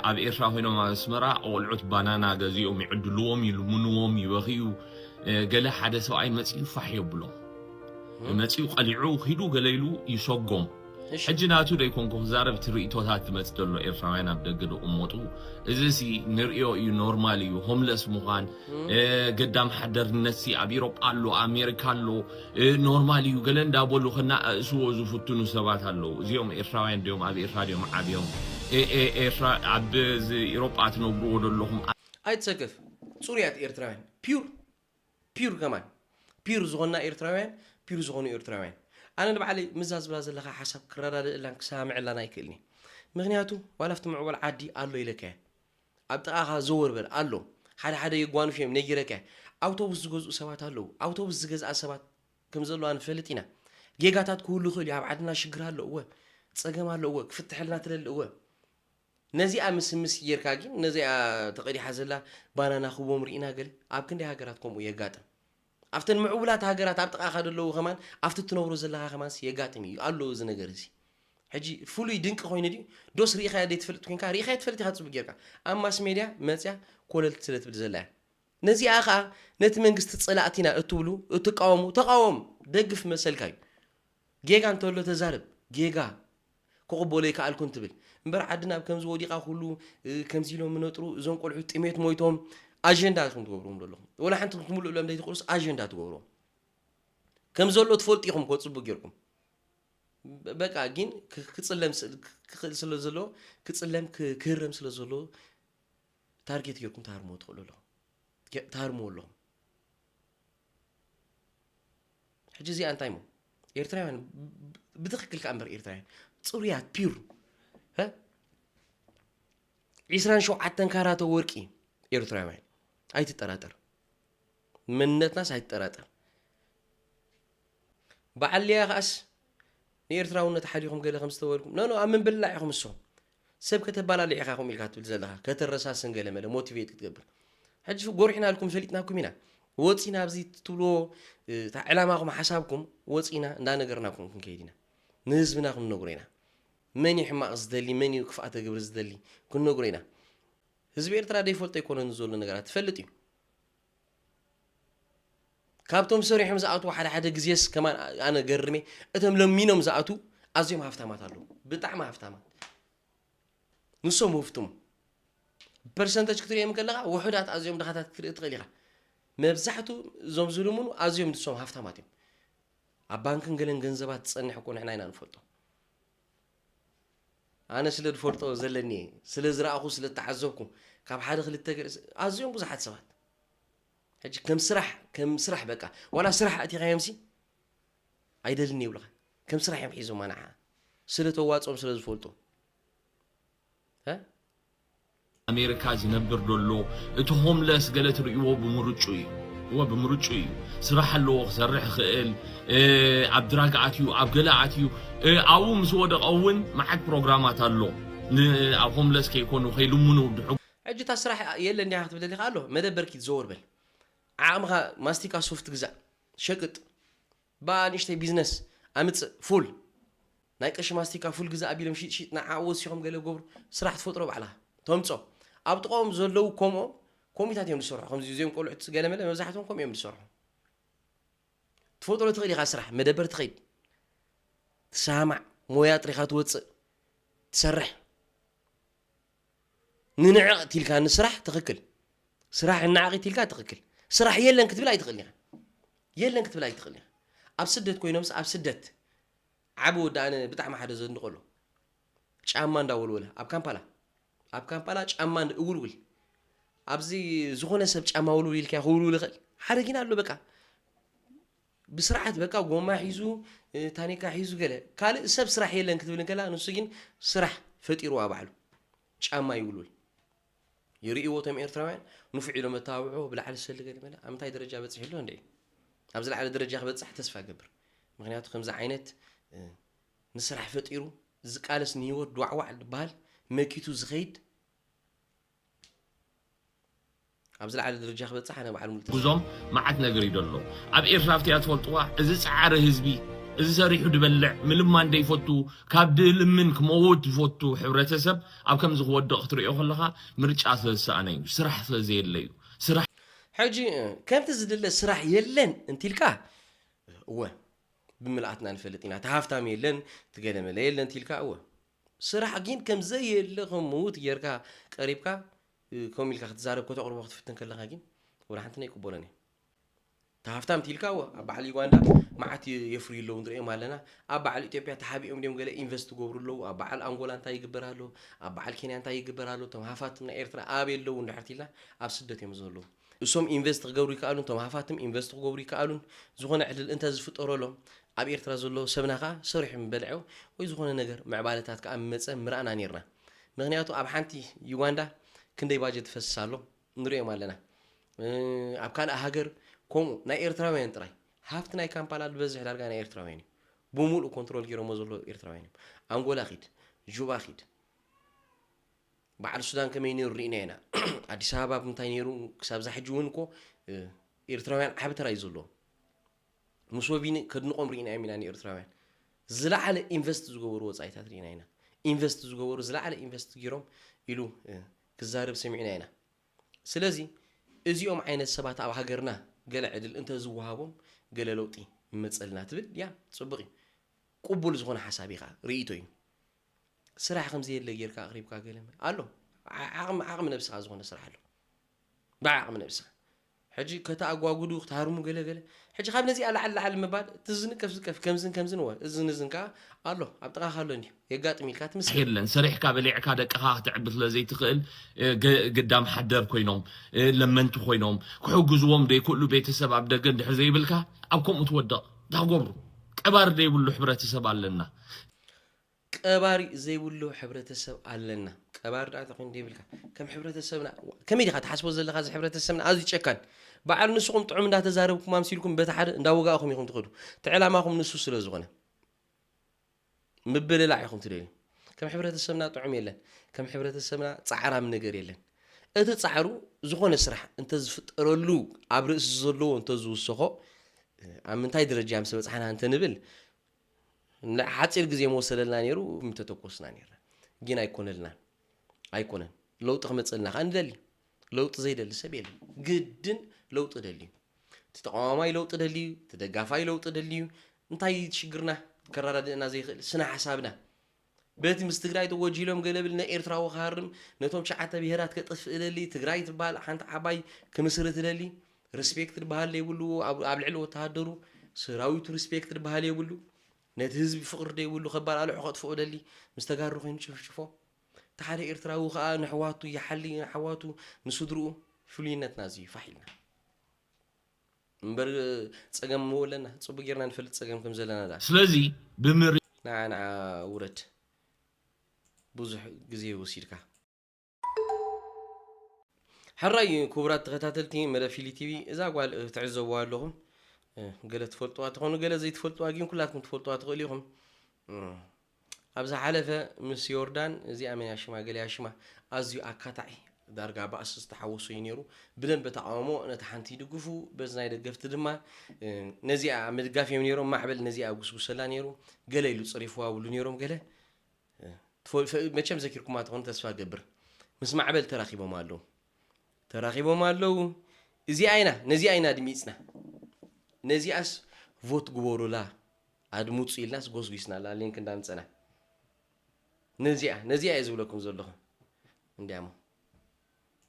ኣብ ኤርትራ ኮይኖም ኣብ ኣስመራ ቆልዑት ባናና ገዚኦም ይዕድልዎም፣ ይልምንዎም፣ ይበኽዩ፣ እ፣ ገለ ሓደ ሰብኣይ መጺኡ ፋሕ የብሎም። እም። መጺኡ ቀሊዑ ኪዱ ገለ ኢሉ ይሰጎም። እሺ። ሕጂ ናቱ ደይኮንኩ ክዛረብ፣ እቲ ርእይቶታት ዝመጽእ ዘሎ ኤርትራውያን ኣብ ደገ ዝቕመጡ፣ እዚ ሲ ንርእዮ እዩ፣ ኖርማል እዩ። ሆምለስ ምዃን፣ እም። እ፣ ገዳም ሓደርነት ሲ ኣብ ኢሮጳ ኣሎ፣ ኣሜሪካ ኣሎ፣ እ፣ ኖርማል እዩ። ገለ እንዳበሉ ከናኣእስዎ ዝፍትኑ ሰባት ኣለዉ። እዚኦም ኤርትራውያን ድዮም? ኣብ ኤርትራ ድዮም ዓብዮም? እ፣ እ፣ ኤርትራ ኣብ እዚ ኢሮጳ ትነብርዎ ዘለኹም? ኣይትሰከፍ። ጽሩያት ኤርትራውያን። ፒውር ፒር ከማን፣ ፒር ዝኾንና ኤርትራውያን፣ ፒር ዝኾኑ ኤርትራውያን። ኣነ ንባዕለይ ምዛ ዝብላ ዘለኻ ሓሳብ ክረዳድእላን ክሰማምዐላን ኣይክእልኒ። ምኽንያቱ ዋላ ኣብቲ ምዕቡል ዓዲ ኣሎ ኢለካ እየ። ኣብ ጥቓኻ ዘወር በል ኣሎ። ሓደ ሓደ የጓንፉ እዮም ነጊረካ እየ። ኣውቶቡስ ዝገዝኡ ሰባት ኣለዉ። ኣውቶቡስ ዝገዝኣ ሰባት ከም ዘለዋ ንፈልጥ ኢና። ጌጋታት ክህሉ ይኽእል እዩ። ኣብ ዓድና ሽግር ኣሎ እወ፣ ጸገም ኣሎ እወ፣ ክፍትሐልና ትደሊ እወ። ነዚኣ ምስ ምስ ጌርካ ግን ነዚኣ ተቐዲሓ ዘላ ባናና ክቦም ርኢና ገለ ኣብ ክንደይ ሃገራት ከምኡ የጋጥም። ኣብተን ምዕቡላት ሃገራት ኣብ ጥቓኻ ዘለዉ ከማን ኣብቲ ትነብሮ ዘለኻ ከማንስ የጋጥም እዩ ኣሎ እዚ ነገር እዚ። ሕጂ ፍሉይ ድንቂ ኮይኑ ድዩ ዶስ ርኢኻዮ ዘይትፈልጥ ኮንካ ርኢኻዮ ትፈልጥ ኢኻ ጽቡቅ ጌርካ ኣብ ማስ ሜድያ መጽያ ኮለል ስለ ትብል ዘላ እያ። ነዚኣ ኸኣ ነቲ መንግስቲ ጸላእቲ ኢና እትብሉ እትቃወሙ ተቃወም ደግፍ መሰልካ እዩ። ጌጋ እንተሎ ተዛረብ ጌጋ ክቕበሎ ይከኣልኩን ትብል እምበር ዓድና ኣብ ከምዚ ወዲቓ ኩሉ እ፣ ከምዚ ኢሎም ምነጥሩ እዞም ቆልዑ ጥሜት ሞይቶም ኣጀንዳ ኢኹም ትገብርዎም ዘለኹም ወላ ሓንቲ ክትምልእሎም ዘይትኽእሉስ ኣጀንዳ ትገብርዎም ከም ዘሎ ትፈልጡ ኢኹም ኮ ጽቡቅ ጌርኩም በቃ ግን ክጽለም ክኽእል ስለ ዘሎ ክጽለም ክህረም ስለ ዘሎ ታርጌት ጌርኩም ታርሞ ትኽእሉ ኣለኹም ታርሞ ኣለኹም ሕጂ እዚኣ እንታይ ሞ ኤርትራውያን ብትኽክል ከኣ እምበር ኤርትራውያን ጽሩያት ፒር ዒስራን ሸውዓተን ካራቶ ወርቂ ኤርትራውያን ኣይትጠራጠር መንነትናስ ኣይትጠራጠር በዓል ሊያ ከኣስ ንኤርትራውነት ሓሊኹም ገለ ከም ዝተበልኩም ኖ ኖ ኣብ ምንብላዕ ኢኹም እሶም ሰብ ከተባላልዕ ኢኻ ከምኡ ኢልካ ትብል ዘለኻ ከተረሳስን ገለ መለ ሞቲቬት ክትገብር ሕጂ ጎሪሕናልኩም ፈሊጥናኩም ኢና ወፂና ኣብዚ ትብልዎ እታ ዕላማኹም ሓሳብኩም ወፂና እንዳነገርናኩም ክንከይድ ኢና ንህዝብና ክንነግሮ ኢና መን እዩ ሕማቕ ዝደሊ መን እዩ ክፍኣተ ግብሪ ዝደሊ ክንነግሮ ኢና ህዝቢ ኤርትራ ደይፈልጦ ኣይኮነን ዘሎ ነገራት ትፈልጥ እዩ ካብቶም ሰሪሖም ዝኣትዉ ሓደ ሓደ ግዜስ ከማን ኣነ ገርሜ እቶም ለሚኖም ዝኣትዉ ኣዝዮም ሃፍታማት ኣለዉ ብጣዕሚ ሃፍታማት ንሶም ውፍቱም ፐርሰንተጅ ክትሪኦም ከለኻ ውሑዳት ኣዝዮም ድኻታት ክትርኢ ትኽእል ኢኻ መብዛሕቱ እዞም ዝልምኑ ኣዝዮም ንሶም ሃፍታማት እዮም ኣብ ባንክን ገለን ገንዘባት ትጸንሕ እኮ ንሕና ኢና ንፈልጦ ኣነ ስለ ዝፈልጦ ዘለኒ ስለ ዝረኣኹ ስለ ተዓዘብኩ ካብ ሓደ ክልተ ገለ ኣዝዮም ብዙሓት ሰባት ሕጂ ከም ስራሕ ከም ስራሕ በቃ ዋላ ስራሕ ኣቲኻዮምሲ ኣይደልን ይብሉኻ ከም ስራሕ እዮም ሒዞማ ንዓ ስለ ተዋፅኦም ስለ ዝፈልጡ ኣሜሪካ ዝነብር ደሎ እቲ ሆምለስ ገለ ትርእይዎ ብምርጩ እዩ እወ ብምርጩ እዩ ስራሕ ኣለዎ ክሰርሕ ይኽእል ኣብ ድራግ ኣትዩ ኣብ ገለ ኣትዩ ኣብኡ ምስ ወደቐ እውን መዓት ፕሮግራማት ኣሎ ኣብ ሆምለስ ከይኮኑ ከይልምኑ ድሕጉ ሕጂ እታ ስራሕ የለ እንዲያ ክትብል ደሊኻ ኣሎ መደበር ኪድ ዘወር በል ዓቕምኻ ማስቲካ ሶፍት ግዛእ ሸቅጥ ብኣ ንእሽተይ ቢዝነስ ኣምፅእ ፉል ናይ ቀሺ ማስቲካ ፉል ግዛእ ኣቢሎም ሽጥ ሽጥ ንዓኡ ወሲኾም ገለ ገብሩ ስራሕ ትፈጥሮ ባዕልኻ ተምፆ ኣብ ጥቕኦም ዘለዉ ከምኦም ኮሚታት እዮም ዝሰርሑ ከምዚ እዚኦም ቆልዑት ገለመለ መብዛሕትኦም ከምኡ እዮም ዝሰርሑ ትፈጥሮ ትኽእል ኢኻ ስራሕ መደበር ትኸይድ ትሰማማዕ ሞያ ጥሪኻ ትወፅእ ትሰርሕ ንንዕቕ ትልካ ንስራሕ ትኽክል ስራሕ እናዕቒት ኢልካ ትኽክል ስራሕ የለን ክትብል ኣይትኽእል ኢኻ የለን ክትብል ኣይትኽእል ኢኻ ኣብ ስደት ኮይኖምስ ኣብ ስደት ዓቢ ወዲ ኣነ ብጣዕሚ ሓደ ዘድንቆ ኣሎ ጫማ እንዳወልወለ ኣብ ካምፓላ ኣብ ካምፓላ ጫማ እውልውል ኣብዚ ዝኾነ ሰብ ጫማ ውልውል ኢልካ ክውልውል ይኽእል ሓደ ግን ኣሎ በቃ ብስርዓት በቃ ጎማ ሒዙ ታኒካ ሒዙ ገለ ካልእ ሰብ ስራሕ የለን ክትብል እንከላ ንሱ ግን ስራሕ ፈጢርዋ ባዕሉ ጫማ ይውልውል ይርእይዎ እቶም ኤርትራውያን ንፉዕ ኢሎም መተባብዕዎ ብላዕሊ ዝሰሊ ገለ መለ ኣብ ምንታይ ደረጃ በፂሑ ኣሎ እንድዒ ኣብ ዝለዓለ ደረጃ ክበፅሕ ተስፋ ገብር ምክንያቱ ከምዚ ዓይነት ንስራሕ ፈጢሩ ዝቃለስ ንህይወት ዷዕዋዕ ዝበሃል መኪቱ ዝኸይድ ኣብ ዝለዓለ ደረጃ ክበፅሕ ኣነ ባዕሉ ሙሉእ ተስፋ ጉዞም መዓት ነገር እዩ ዘሎ ኣብ ኤርትራ ኣብቲያ ትፈልጥዋ እዚ ፀዓሪ ህዝቢ እዚ ሰሪሑ ድበልዕ ምልማን ደይፈቱ ካብ ድልምን ክመውት ዝፈቱ ሕብረተሰብ ኣብ ከምዚ ክወድቕ ክትሪኦ ከለኻ ምርጫ ስለዝሰኣነ እዩ ስራሕ ስለዘየለ እዩ ስራሕ ሕጂ ከምቲ ዝድለ ስራሕ የለን እንቲልካ እወ ብምልኣትና ንፈልጥ ኢና እቲ ሃፍታም የለን እቲ ገለመለ የለን እንቲልካ እወ ስራሕ ግን ከም ዘየለ ከም ምዉት ጌርካ ቀሪብካ ከምኡ ኢልካ ክትዛረብ ከተቕርቦ ክትፍትን ከለኻ ግን ወላ ሓንቲ ናይ ቅበሎን እየ እቲ ሃፍታም ትኢልካ እወ ኣብ በዓል ዩጋንዳ መዓት የፍርዩ ኣለዉ ንሪኦም ኣለና ኣብ በዓል ኢትዮጵያ ተሓቢኦም ድዮም ገለ ኢንቨስት ትገብሩ ኣለዉ ኣብ በዓል ኣንጎላ እንታይ ይግበር ኣሎ ኣብ በዓል ኬንያ እንታይ ይግበር ኣሎ እቶም ሃፋትም ናይ ኤርትራ ኣበይ ኣለዉ እንድሕር ትኢልና ኣብ ስደት እዮም ዘለዉ እሶም ኢንቨስት ክገብሩ ይከኣሉን፣ እቶም ሃፋትም ኢንቨስት ክገብሩ ይከኣሉን፣ ዝኾነ ዕድል እንተ ዝፍጠረሎም፣ ኣብ ኤርትራ ዘሎ ሰብና ከኣ ሰሪሑ ምበልዐ ወይ ዝኾነ ነገር ምዕባለታት ከኣ ምመጸ ምረኣና ኔርና። ምኽንያቱ ኣብ ሓንቲ ዩጋንዳ ክንደይ ባጀት ይፈስስ ኣሎ ንርእዮም ኣለና። እ፣ ኣብ ካልእ ሃገር ከምኡ ናይ ኤርትራውያን ጥራይ። ሃፍቲ ናይ ካምፓላ ዝበዝሕ ዳርጋ ናይ ኤርትራውያን እዩ። ብምሉእ ኮንትሮል ገይሮሞ ዘለዉ ኤርትራውያን እዮም። ኣንጎላ ኪድ፣ ጁባ ኪድ። በዓል ሱዳን ከመይ ነይሩ ርኢና ኢና። ኣዲስ ኣበባ እንታይ ነይሩ ክሳብ ዛ ሕጂ እውን እኮ፣ እ፣ ኤርትራውያን ዓቢ ተራ እዩ ዘለዎም። ሙሶቪኒ ከድንቖም ርኢና እዮም ኢና ንኤርትራውያን። ዝለዓለ ኢንቨስት ዝገበሩ ወጻኢታት ርኢና ኢና። ኢንቨስት ዝገበሩ ዝለዓለ ኢንቨስት ገይሮም ኢሉ፣ እ፣ ክዛረብ ሰሚዕና ኢና። ስለዚ እዚኦም ዓይነት ሰባት ኣብ ሃገርና ገለ ዕድል እንተ ዝወሃቦም ገለ ለውጢ ይመጸልና ትብል፣ ያ ጽቡቕ እዩ። ቅቡል ዝኾነ ሓሳብ እዩ ከኣ፣ ርእይቶ እዩ። ስራሕ ከም ዘየለ ጌርካ ኣቕሪብካ ገለ ኣሎ። ዓ-፣ ዓቕሚ፣ ዓቕሚ ነብስኻ ዝኾነ ስራሕ ኣሎ። ብዓቕሚ ነብስኻ። ሕጂ ከተኣጓጉዱ፣ ክትሃርሙ ገለ ገለ። ሕጂ ካብ ነዚኣ ላዕሊ ላዕሊ ምባል፣ እቲ ዝንቀፍ ዝንቀፍ፣ ከምዝን ከምዝን ወ-፣ እዝን እዝን ከኣ ኣሎ። ኣብ ጥቓኻ ኣሎ እንድዩ። የጋጥም ኢልካ ትምስክር። የለን። ሰሪሕካ በሊዕካ ደቅኻ ክተዕቢ ስለ ዘይትኽእል፣ እ፣ ገ-፣ ግዳም ሓደር ኮይኖም፣ እ፣ ለመንቲ ኮይኖም፣ ክሕግዝዎም ዘይክእሉ ቤተሰብ ኣብ ደገ እንድሕር ዘይብልካ፣ ኣብ ከምኡ ትወድቕ። እንታይ ክገብሩ? ቀባሪ ዘይብሉ ሕብረተሰብ ኣለና። ቀባሪ ዘይብሉ ሕብረተሰብ ኣለና። ቀባሪ ደኣ ተኾይኑ ዘይብልካ። ከም ሕብረተሰብና፣ ከመይ ዲኻ ትሓስቦ ዘለኻ? እዚ ሕብረተሰብና ኣዝዩ ጨካን። በዓል ንስኹም ጥዑም እንዳተዛረብኩም ኣምሲልኩም በቲ ሓደ እንዳወጋእኹም ኢኹም ትኸዱ። እቲ ዕላማኹም ንሱ ስለ ዝኾነ። ምብልላዕ ኢኹም ትደልዩ። ከም ሕብረተሰብና ጥዑም የለን። ከም ሕብረተሰብና ጻዕራም ነገር የለን። እቲ ጻዕሩ ዝኾነ ስራሕ እንተ ዝፍጠረሉ ኣብ ርእሲ ዘለዎ እንተ ዝውሰኾ፣ ኣብ ምንታይ ደረጃ ምስ በጻሕና እንተ ንብል፣ ንሓጺር ግዜ ምወሰደልና ነይሩ፣ ምተተኮስና ነይርና። ግን ኣይኮነልናን። ኣይኮነን። ለውጢ ክመጸልና ከኣ ንደሊ። ለውጢ ዘይደሊ ሰብ የለን። ግድን ለውጢ ደልዩ። እቲ ተቃዋማይ ለውጢ ደልዩ፣ እቲ ደጋፋይ ለውጢ ደልዩ። እንታይ እዩ ሽግርና? ከረዳድእና ዘይኽእል ስነ ሓሳብና። በቲ ምስ ትግራይ ተጎጂሎም ገለ ብል ንኤርትራዊ ክሃርም፣ ነቶም ትሽዓተ ብሄራት ከጥፍእ ደሊ፣ ትግራይ ትበሃል ሓንቲ ዓባይ ክምስርት ደሊ፣ ሪስፔክት ዝበሃል ዘይብሉ፣ ኣብ፣ ኣብ ልዕሊ ወተሃደሩ፣ ሰራዊቱ ሪስፔክት ዝበሃል የብሉ፣ ነቲ ህዝቢ ፍቕሪ ዘይብሉ፣ ከባላልዖ ከጥፍኦ ደሊ፣ ምስ ተጋሩ ኮይኑ ጭፍጭፎ። እቲ ሓደ ኤርትራዊ ከኣ ንሕዋቱ ይሓሊ፣ ንሓዋቱ፣ ንስድርኡ፣ ፍሉይነትና እዚ እዩ፣ ፋሕ ኢልና። እምበር ጸገም እሞ ኣለና፣ ጽቡቅ ጌርና ንፈልጥ ጸገም ከም ዘለና ደኣ። ስለዚ ብምር- ንዓ፣ ንዓ ውረድ። ብዙሕ ግዜ ወሲድካ። ሕራይ ክቡራት ተኸታተልቲ መደብ ፊሊ ቲቪ፣ እዛ ጓል፣ እ፣ ትዕዘብዋ ኣለኹም። እ፣ ገለ ትፈልጥዋ ትኾኑ፣ ገለ ዘይትፈልጥዋ ግን ኩላትኩም ትፈልጥዋ ትኽእሉ ኢኹም። እ፣ ኣብ ዝሓለፈ ምስ ዮርዳን፣ እዚኣ መን እያ ሽማ፣ ገለ እያ ሽማ፣ ኣዝዩ ኣካታዒ፣ ዳርጋ ባእሲ ዝተሓወሶ እዩ ነይሩ። ብደንበ ተቃውሞ ነታ ሓንቲ ይድግፉ፣ በዚ ናይ ደገፍቲ ድማ፣ እ፣ ነዚኣ ምድጋፍ እዮም ነይሮም። ማዕበል ነዚኣ ጉስጉሰላ ነይሩ። ገለ ኢሉ ጸሪፍዋ ብሉ ነይሮም ገለ። እ፣ ትፈ-፣ ፈ-፣ መቸም ዘኪርኩማ ትኾኑ ተስፋ ገብር። ምስ ማዕበል ተራኺቦም ኣለዉ። ተራኺቦም ኣለዉ። እዚኣ ኢና፣ ነዚኣ ኢና ድሚጽና። ነዚኣስ ቮት ግበሩላ፣ ኣድምጹ ኢልናስ ጎስጒስናላ፣ ሊንክ እንዳምጸና። ነዚኣ፣ ነዚኣ እየ ዝብለኩም ዘለኹ። እንዲያሞ።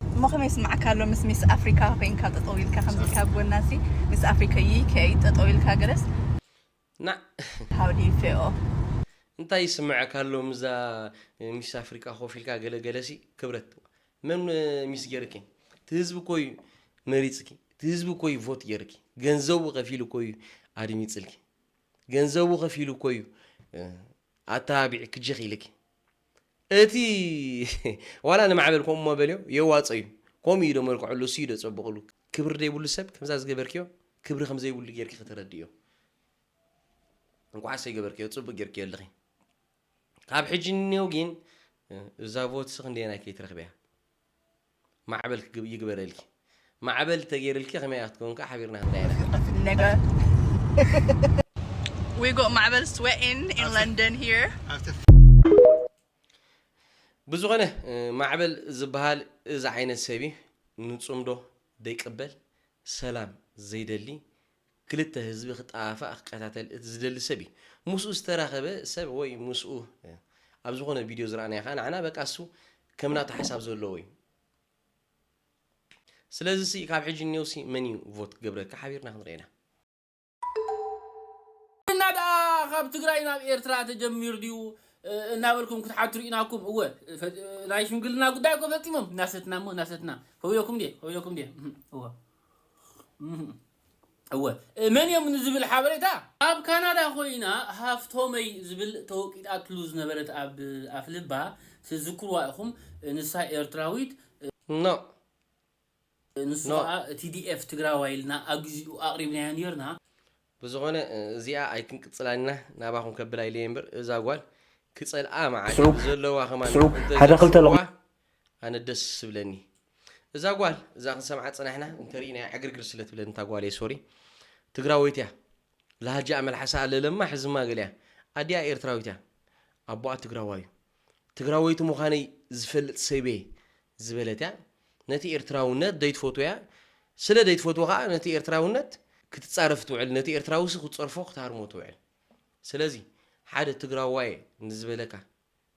እሞ ከመይ ይስምዓካ ኣሎ ምስ ሚስ ኣፍሪካ ኮይንካ ጠጠው ኢልካ ከምዚ ኢልካ ኣብ ጎናሲ ሚስ ኣፍሪካ ዩኬ ጠጠው ኢልካ ገለስ? ና። How do you feel? እንታይ ይስምዓካ ኣሎ ምዛ ሚስ ኣፍሪካ ኮፍ ኢልካ ገለ ገለሲ ክብረት? መን ሚስ ገይርኪ? እቲ ህዝቢ እኮ እዩ መሪፅኪ። እቲ ህዝቢ እኮ እዩ ቮት ገይርኪ። ገንዘቡ ከፊሉ እኮ እዩ ኣድሚፅልኪ። ገንዘቡ ከፊሉ እኮ እዩ፣ እ፣ ኣተባቢዑ ክጀኽ ኢልኪ። እቲ ዋላ ንማዕበል ከምኡ እሞ በልዮ የዋፀ እዩ። ከምኡ እዩ ዶ መልክዑሉ፣ እሱ እዩ ዶ ፀቡቕሉ? ክብሪ ዘይብሉ ሰብ ከምዛ ዝገበርክዮ ክብሪ ከም ዘይብሉ ጌርኪ ከተረድእዮ። እንኳዕ ሰይገበርክዮ፣ ጽቡቅ ጌርክዮ ኣለኺ። ካብ ሕጂ ንኔው ግን፣ እ፣ እዛ ቮትስ ክንደየናይ ከይትረኽብያ። ማዕበል ክግብ-፣ ይግበረልኪ። ማዕበል ተገይርልኪ ከመይ ክትከውን ከኣ ሓቢርና ክንሪኣ ኢና። ነገር We got ማዕበል sweating in London here. ብዝኾነ፣ እ፣ ማዕበል ዝበሃል እዚ ዓይነት ሰብ እዩ። ንጽምዶ ደይቅበል፣ ሰላም ዘይደሊ፣ ክልተ ህዝቢ ክጠፋፋእ ክቀታተል እቲ ዝደሊ ሰብ እዩ። ምስኡ ዝተራኸበ ሰብ ወይ ምስኡ፣ እ፣ ኣብ ዝኾነ ቪድዮ ዝረኣናዮ ከኣ ንዓና በቃ እሱ ከም ናቱ ሓሳብ ዘለዎ እዩ። ስለዚ ሲ ካብ ሕጂ እኒኦሲ መን እዩ ቮት ክገብረካ? ሓቢርና ክንሪኤና። እና ደኣ ካብ ትግራይ ናብ ኤርትራ ተጀሚሩ ድዩ? እናበልኩም ክትሓቱ ርኢናኩም። እወ፣ ናይ ሽምግልና ጉዳይ እኮ ፈጺሞም። እናሰትና እሞ እናሰትና። ከዊለኩም ድየ? ከዊለኩም ድየ? እወ። እወ። መን እዮም ንዝብል ሓበሬታ፣ ኣብ ካናዳ ኮይና ሃፍቶመይ ዝብል ተወቂጣትሉ ዝነበረት ኣብ ኣፍልባ ትዝክርዋ ኢኹም። ንሳ ኤርትራዊት። ኖ ንሱ ከዓ ቲዲኤፍ ትግራዋይ ኢልና ኣብ ግዚኡ ኣቕሪብናዮ ነርና። ብዝኾነ እዚኣ ኣይክንቅፅላና ናባኹም ከብላ ኢለ እምበር እዛ ጓል ክፀልኣ መዓት ዘለዋ ከማን ሓደ ክልተ ኣነ ደስ ስብለኒ እዛ ጓል እዛ ክንሰምዓ ፅናሕና እንተርኢና ዕግርግር ስለ ትብለኒ እታ ጓል ሶሪ ትግራወይት እያ ላሃጃ መልሓሳ ኣለለማ ሕዝማ ገሊያ ኣዲኣ ኤርትራዊት እያ ኣቦኣ ትግራዋዩ ትግራወይቲ ምዃነይ ዝፈልጥ ሰበየ ዝበለት እያ ነቲ ኤርትራውነት ደይትፈትዎ እያ ስለ ደይትፈትዎ ከዓ ነቲ ኤርትራውነት ክትፃረፍ ትውዕል ነቲ ኤርትራዊ ሲ ክትፀርፎ ክትሃርሞ ትውዕል ስለዚ ሓደ ትግራዋየ ንዝበለካ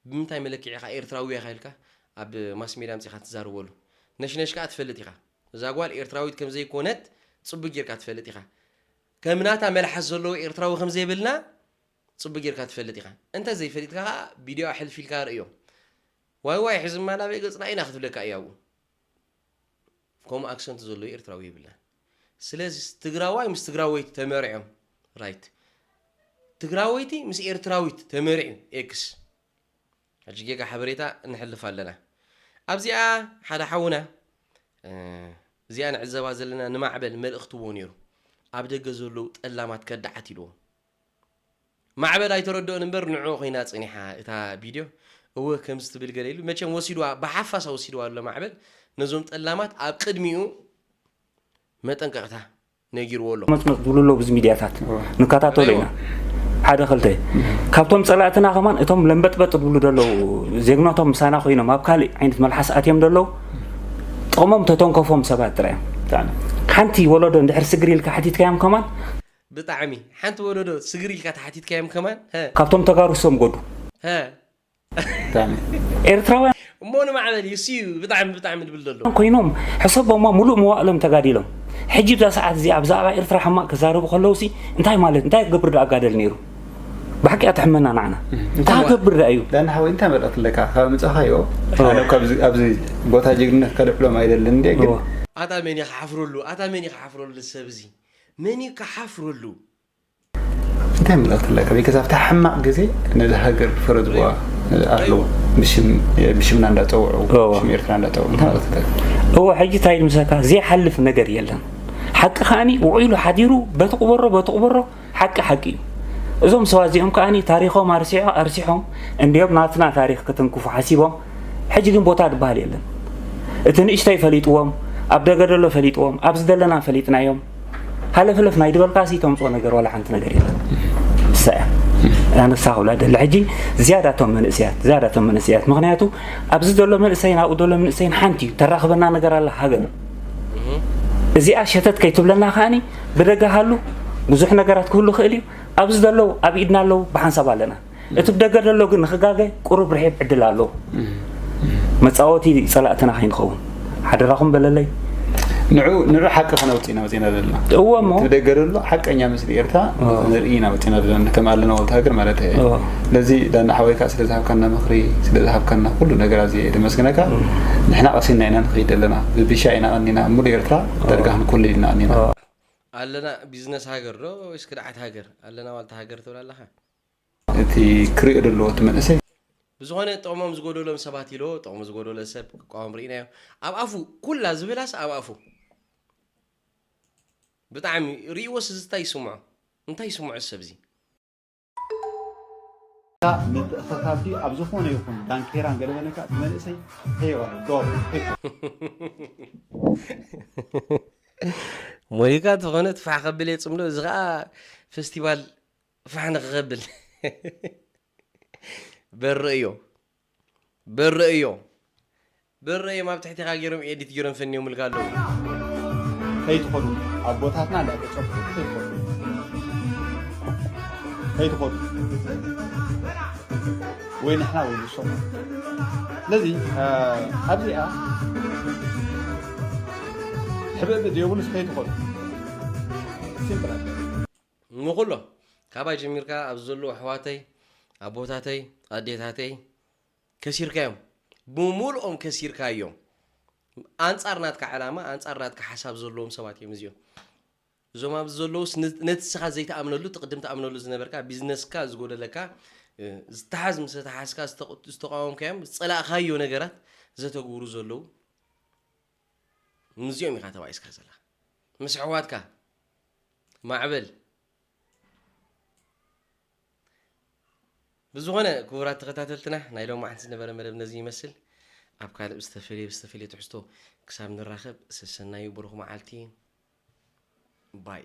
ብምንታይ መለክዒ ኢኻ ኤርትራዊ ኢኻ ኢልካ ኣብ ማስ ሜድያ ኣምጺኻ ትዛረበሉ ነሽነሽ ከዓ ትፈልጥ ኢኻ እዛ ጓል ኤርትራዊት ከም ዘይኮነት ጽቡቅ ጌርካ ትፈልጥ ኢኻ ከም ናታ መልሓስ ዘለዎ ኤርትራዊ ከም ዘይብልና ጽቡቅ ጌርካ ትፈልጥ ኢኻ እንተ ዘይፈሊጥካ ከዓ ቪድዮ ኣሕልፍ ኢልካ ርእዮ ዋይ ዋይ ሕዝማ ናበይ ገጽና ኢና ክትብለካ እያ ኣብኡ ከምኡ ኣክሰንት ዘለዎ ኤርትራዊ የብልናን ስለዚ ትግራዋይ ምስ ትግራወይቲ ተመሪዖም right ትግራወይቲ ምስ ኤርትራዊት ተመሪዑ ኤክስ ሕጂ ጌጋ ሓበሬታ ንሕልፍ ኣለና ኣብዚኣ ሓደ ሓውና እዚኣ ንዕዘባ ዘለና ንማዕበል መልእኽትዎ ነይሩ ኣብ ደገ ዘለዉ ጠላማት ከዳዓት ኢልዎም ማዕበል ኣይተረድኦን እምበር ንዕኡ ኮይና ጸኒሓ እታ ቪድዮ እወ ከምዚ ትብል ገለ ኢሉ መቸም ወሲድዋ ብሓፋሳ ወሲድዋ ኣሎ ማዕበል ነዞም ጠላማት ኣብ ቅድሚኡ መጠንቀቕታ ነጊርዎ ኣሎ። መጽመጽ ዝብሉ ኣለዉ ብዚ ሚድያታት ንከታተሎ ኢና ሓደ ክልተ ካብቶም ጸላእትና ከማን እቶም ለምበጥበጥ ዝብሉ ዘለዉ ዜግነቶም ምሳና ኮይኖም ኣብ ካልእ ዓይነት መልሓስ ኣትዮም ዘለዉ ጥቕሞም ተተንከፎም ሰባት ጥራይ እዮም። ሓንቲ ወለዶ እንድሕር ስግር ኢልካ ሓቲትካዮም ከማን ብጣዕሚ ሓንቲ ወለዶ ስግር ኢልካ ተሓቲትካዮም ከማን ሀ ካብቶም ተጋሩ ሰምጎዱ ሀ ብጣዕሚ ኤርትራውያን እሞ ንማዕበል እዩ ሲዩ ብጣዕሚ ብጣዕሚ ድብል ዘሎ ኮይኖም ሕሰቦማ ሙሉእ መዋእሎም ተጋዲሎም ሕጂ ብዛ ሰዓት እዚኣ ብዛዕባ ኤርትራ ሕማቕ ክዛረቡ ከለውሲ እንታይ ማለት እንታይ ክገብር ዶ ኣጋደል ነይሩ ብሓቂ ኣትሕመና ንዓና እንታይ ክገብር ዳ እዩ ዳና ሓወይ እንታይ መልእኽቲ ኣለካ ካብ ምጻኻዮ ኣነ ኣብዚ ኣብዚ ቦታ ጅግንነት ከልዕሎም ኣይደልን እንዴ ግን ኣታ መን እዩ ክሓፍረሉ ኣታ መን እዩ ክሓፍረሉ ሰብ እዚ መን እዩ ክሓፍረሉ እንታይ መልእኽቲ ኣለካ ቤተሰብ ኣብታ ሕማቕ ግዜ ነዚ ሃገር ዝፈረድዋ ኣለዉ ብሽምና እንዳፀውዑ ሽም ኤርትራ እንዳፀውዑ እንታይ መልእኽቲ ኣለካ እወ ሕጂ እንታይ ምሰካ ዘይሓልፍ ነገር የለን ሓቂ ከኣኒ ውዒሉ ሓዲሩ በቲ ቁበሮ በቲ ቁበሮ ሓቂ ሓቂ እዩ እዞም ሰባት እዚኦም ከኣኒ ታሪኾም ኣርሲሖ ኣርሲሖም እንዲዮም ናትና ታሪኽ ክትንክፉ ሓሲቦም ሕጂ ግን ቦታ ዝበሃል የለን እቲ ንእሽተይ ፈሊጥዎም ኣብ ደገ ደሎ ፈሊጥዎም ኣብዚ ዘለና ፈሊጥናዮም ሃለፍለፍ ናይ ድበልካ ሲ ተምፅኦ ነገር ዋላ ሓንቲ ነገር የለን እሳ እያ ኣነሳ ክብላ ደለ ሕጂ ዝያዳ ቶም መንእሰያት ዝያዳ ቶም መንእሰያት ምክንያቱ ኣብዚ ዘሎ መንእሰይን ኣብኡ ዘሎ መንእሰይን ሓንቲ እዩ ተራኽበና ነገር ኣላ ሃገር እዚኣ ሸተት ከይትብለና ከኣኒ ብደገ ሃሉ ብዙሕ ነገራት ክህሉ ክእል እዩ ኣብዚ ዘለዉ ኣብ ኢድና ኣለዉ ብሓንሳብ ኣለና እቲ ብደገ ዘሎ ግን ንኽጋገ ቁሩብ ርሒብ ዕድል ኣለዎ። መጻወቲ ጸላእትና ከይንኸውን ሓደራኹም በለለይ። ንዑ ንዑ ሓቂ ከነውጽእ ኢና መጺና ዘለና። እወ እሞ እቲ ብደገ ዘሎ ሓቀኛ ምስሊ ኤርትራ ንርኢ ኢና መጺና ዘለና ከም ኣለና ወልታ ሃገር ማለት እየ። ስለዚ ዳና ሓወይ ከዓ ስለ ዝሃብካና ምኽሪ ስለ ዝሃብካና ኩሉ ነገር ኣዝየ እየ ደመስግነካ። ንሕና ቀሲንና ኢና ንኸይድ ዘለና ብቢሻ ኢና ቀኒና ሙሉእ ኤርትራ ዳርጋ ክንኩልል ኢና ቀኒና። ኣለና ቢዝነስ ሃገር ዶ ወይስ ክድዓት ሃገር ኣለና ዋልታ ሃገር ትብል ኣለኻ? እቲ ክሪኦ ዘለዎ እቲ መንእሰይ። ብዝኾነ ጥቕሞም ዝጎደሎም ሰባት ኢሎ ጥቕሙ ዝጎደሎ ሰብ ክቃወም ርኢናዮ። ኣብ ኣፉ ኩላ ዝብላስ ኣብ ኣፉ ብጣዕሚ ርእይዎስ እዚ እንታይ ይስምዖ እንታይ ይስምዖ እዚ ሰብ እዚ። ምትእኽኻብ ድዩ ኣብ ዝኾነ ይኹን ዳንኬራን ገለመለካ እቲ መንእሰይ ተይዋለ ዶር ሞኒካ ዝኾነ ትፋሕ ከብል እየ ፅምዶ እዚ ከዓ ፌስቲቫል ፋሕ ንኽኸብል በርእ እዮ በርእ እዮ በርእ እዮም ኣብ ትሕቲኻ ገይሮም ኤዲት ገይሮም ፈንዮምልካ ኣለዉ ከይትኸዱ ኣቦታትና እንዳተፀብሑ ከይትኸዱ ከይትኸዱ ወይ ንሕና ወይ ንሶም ስለዚ ኣብዚኣ ሕብእብእ ዘይብሉስ ከይትኸዱ ሲምፕል ንኹሎም ካባይ ጀሚርካ ኣብዚ ዘለዉ ኣሕዋተይ ኣቦታተይ ኣዴታተይ ከሲርካዮም፣ ብምሉኦም ከሲርካዮም። ኣንጻር ናትካ ዓላማ ኣንጻር ናትካ ሓሳብ ዘለዎም ሰባት እዮም እዚኦም። እዞም ኣብዚ ዘለውስ ነ- ነቲ ስኻ ዘይትኣምነሉ እቲ ቅድም ትኣምነሉ ዝነበርካ ቢዝነስካ ዝጎደለካ እ፣ ዝተሓዝ ምስ ተሓዝካ ዝተቕ- ዝተቃወምካዮም ዝጸላእካዮ ነገራት ዘተግብሩ ዘለዉ ምስዚኦም ኢኻ ተባኢስካ ዘለኻ ምስ ኣሕዋትካ ማዕበል። ብዝኾነ ክቡራት ተኸታተልትና ናይ ሎማዓንቲ ዝነበረ መደብ ነዚ ይመስል። ኣብ ካልእ ብዝተፈለየ ብዝተፈለየ ትሕዝቶ ክሳብ ንራኸብ ሰሰናዩ ብሩኽ መዓልቲ። ባይ።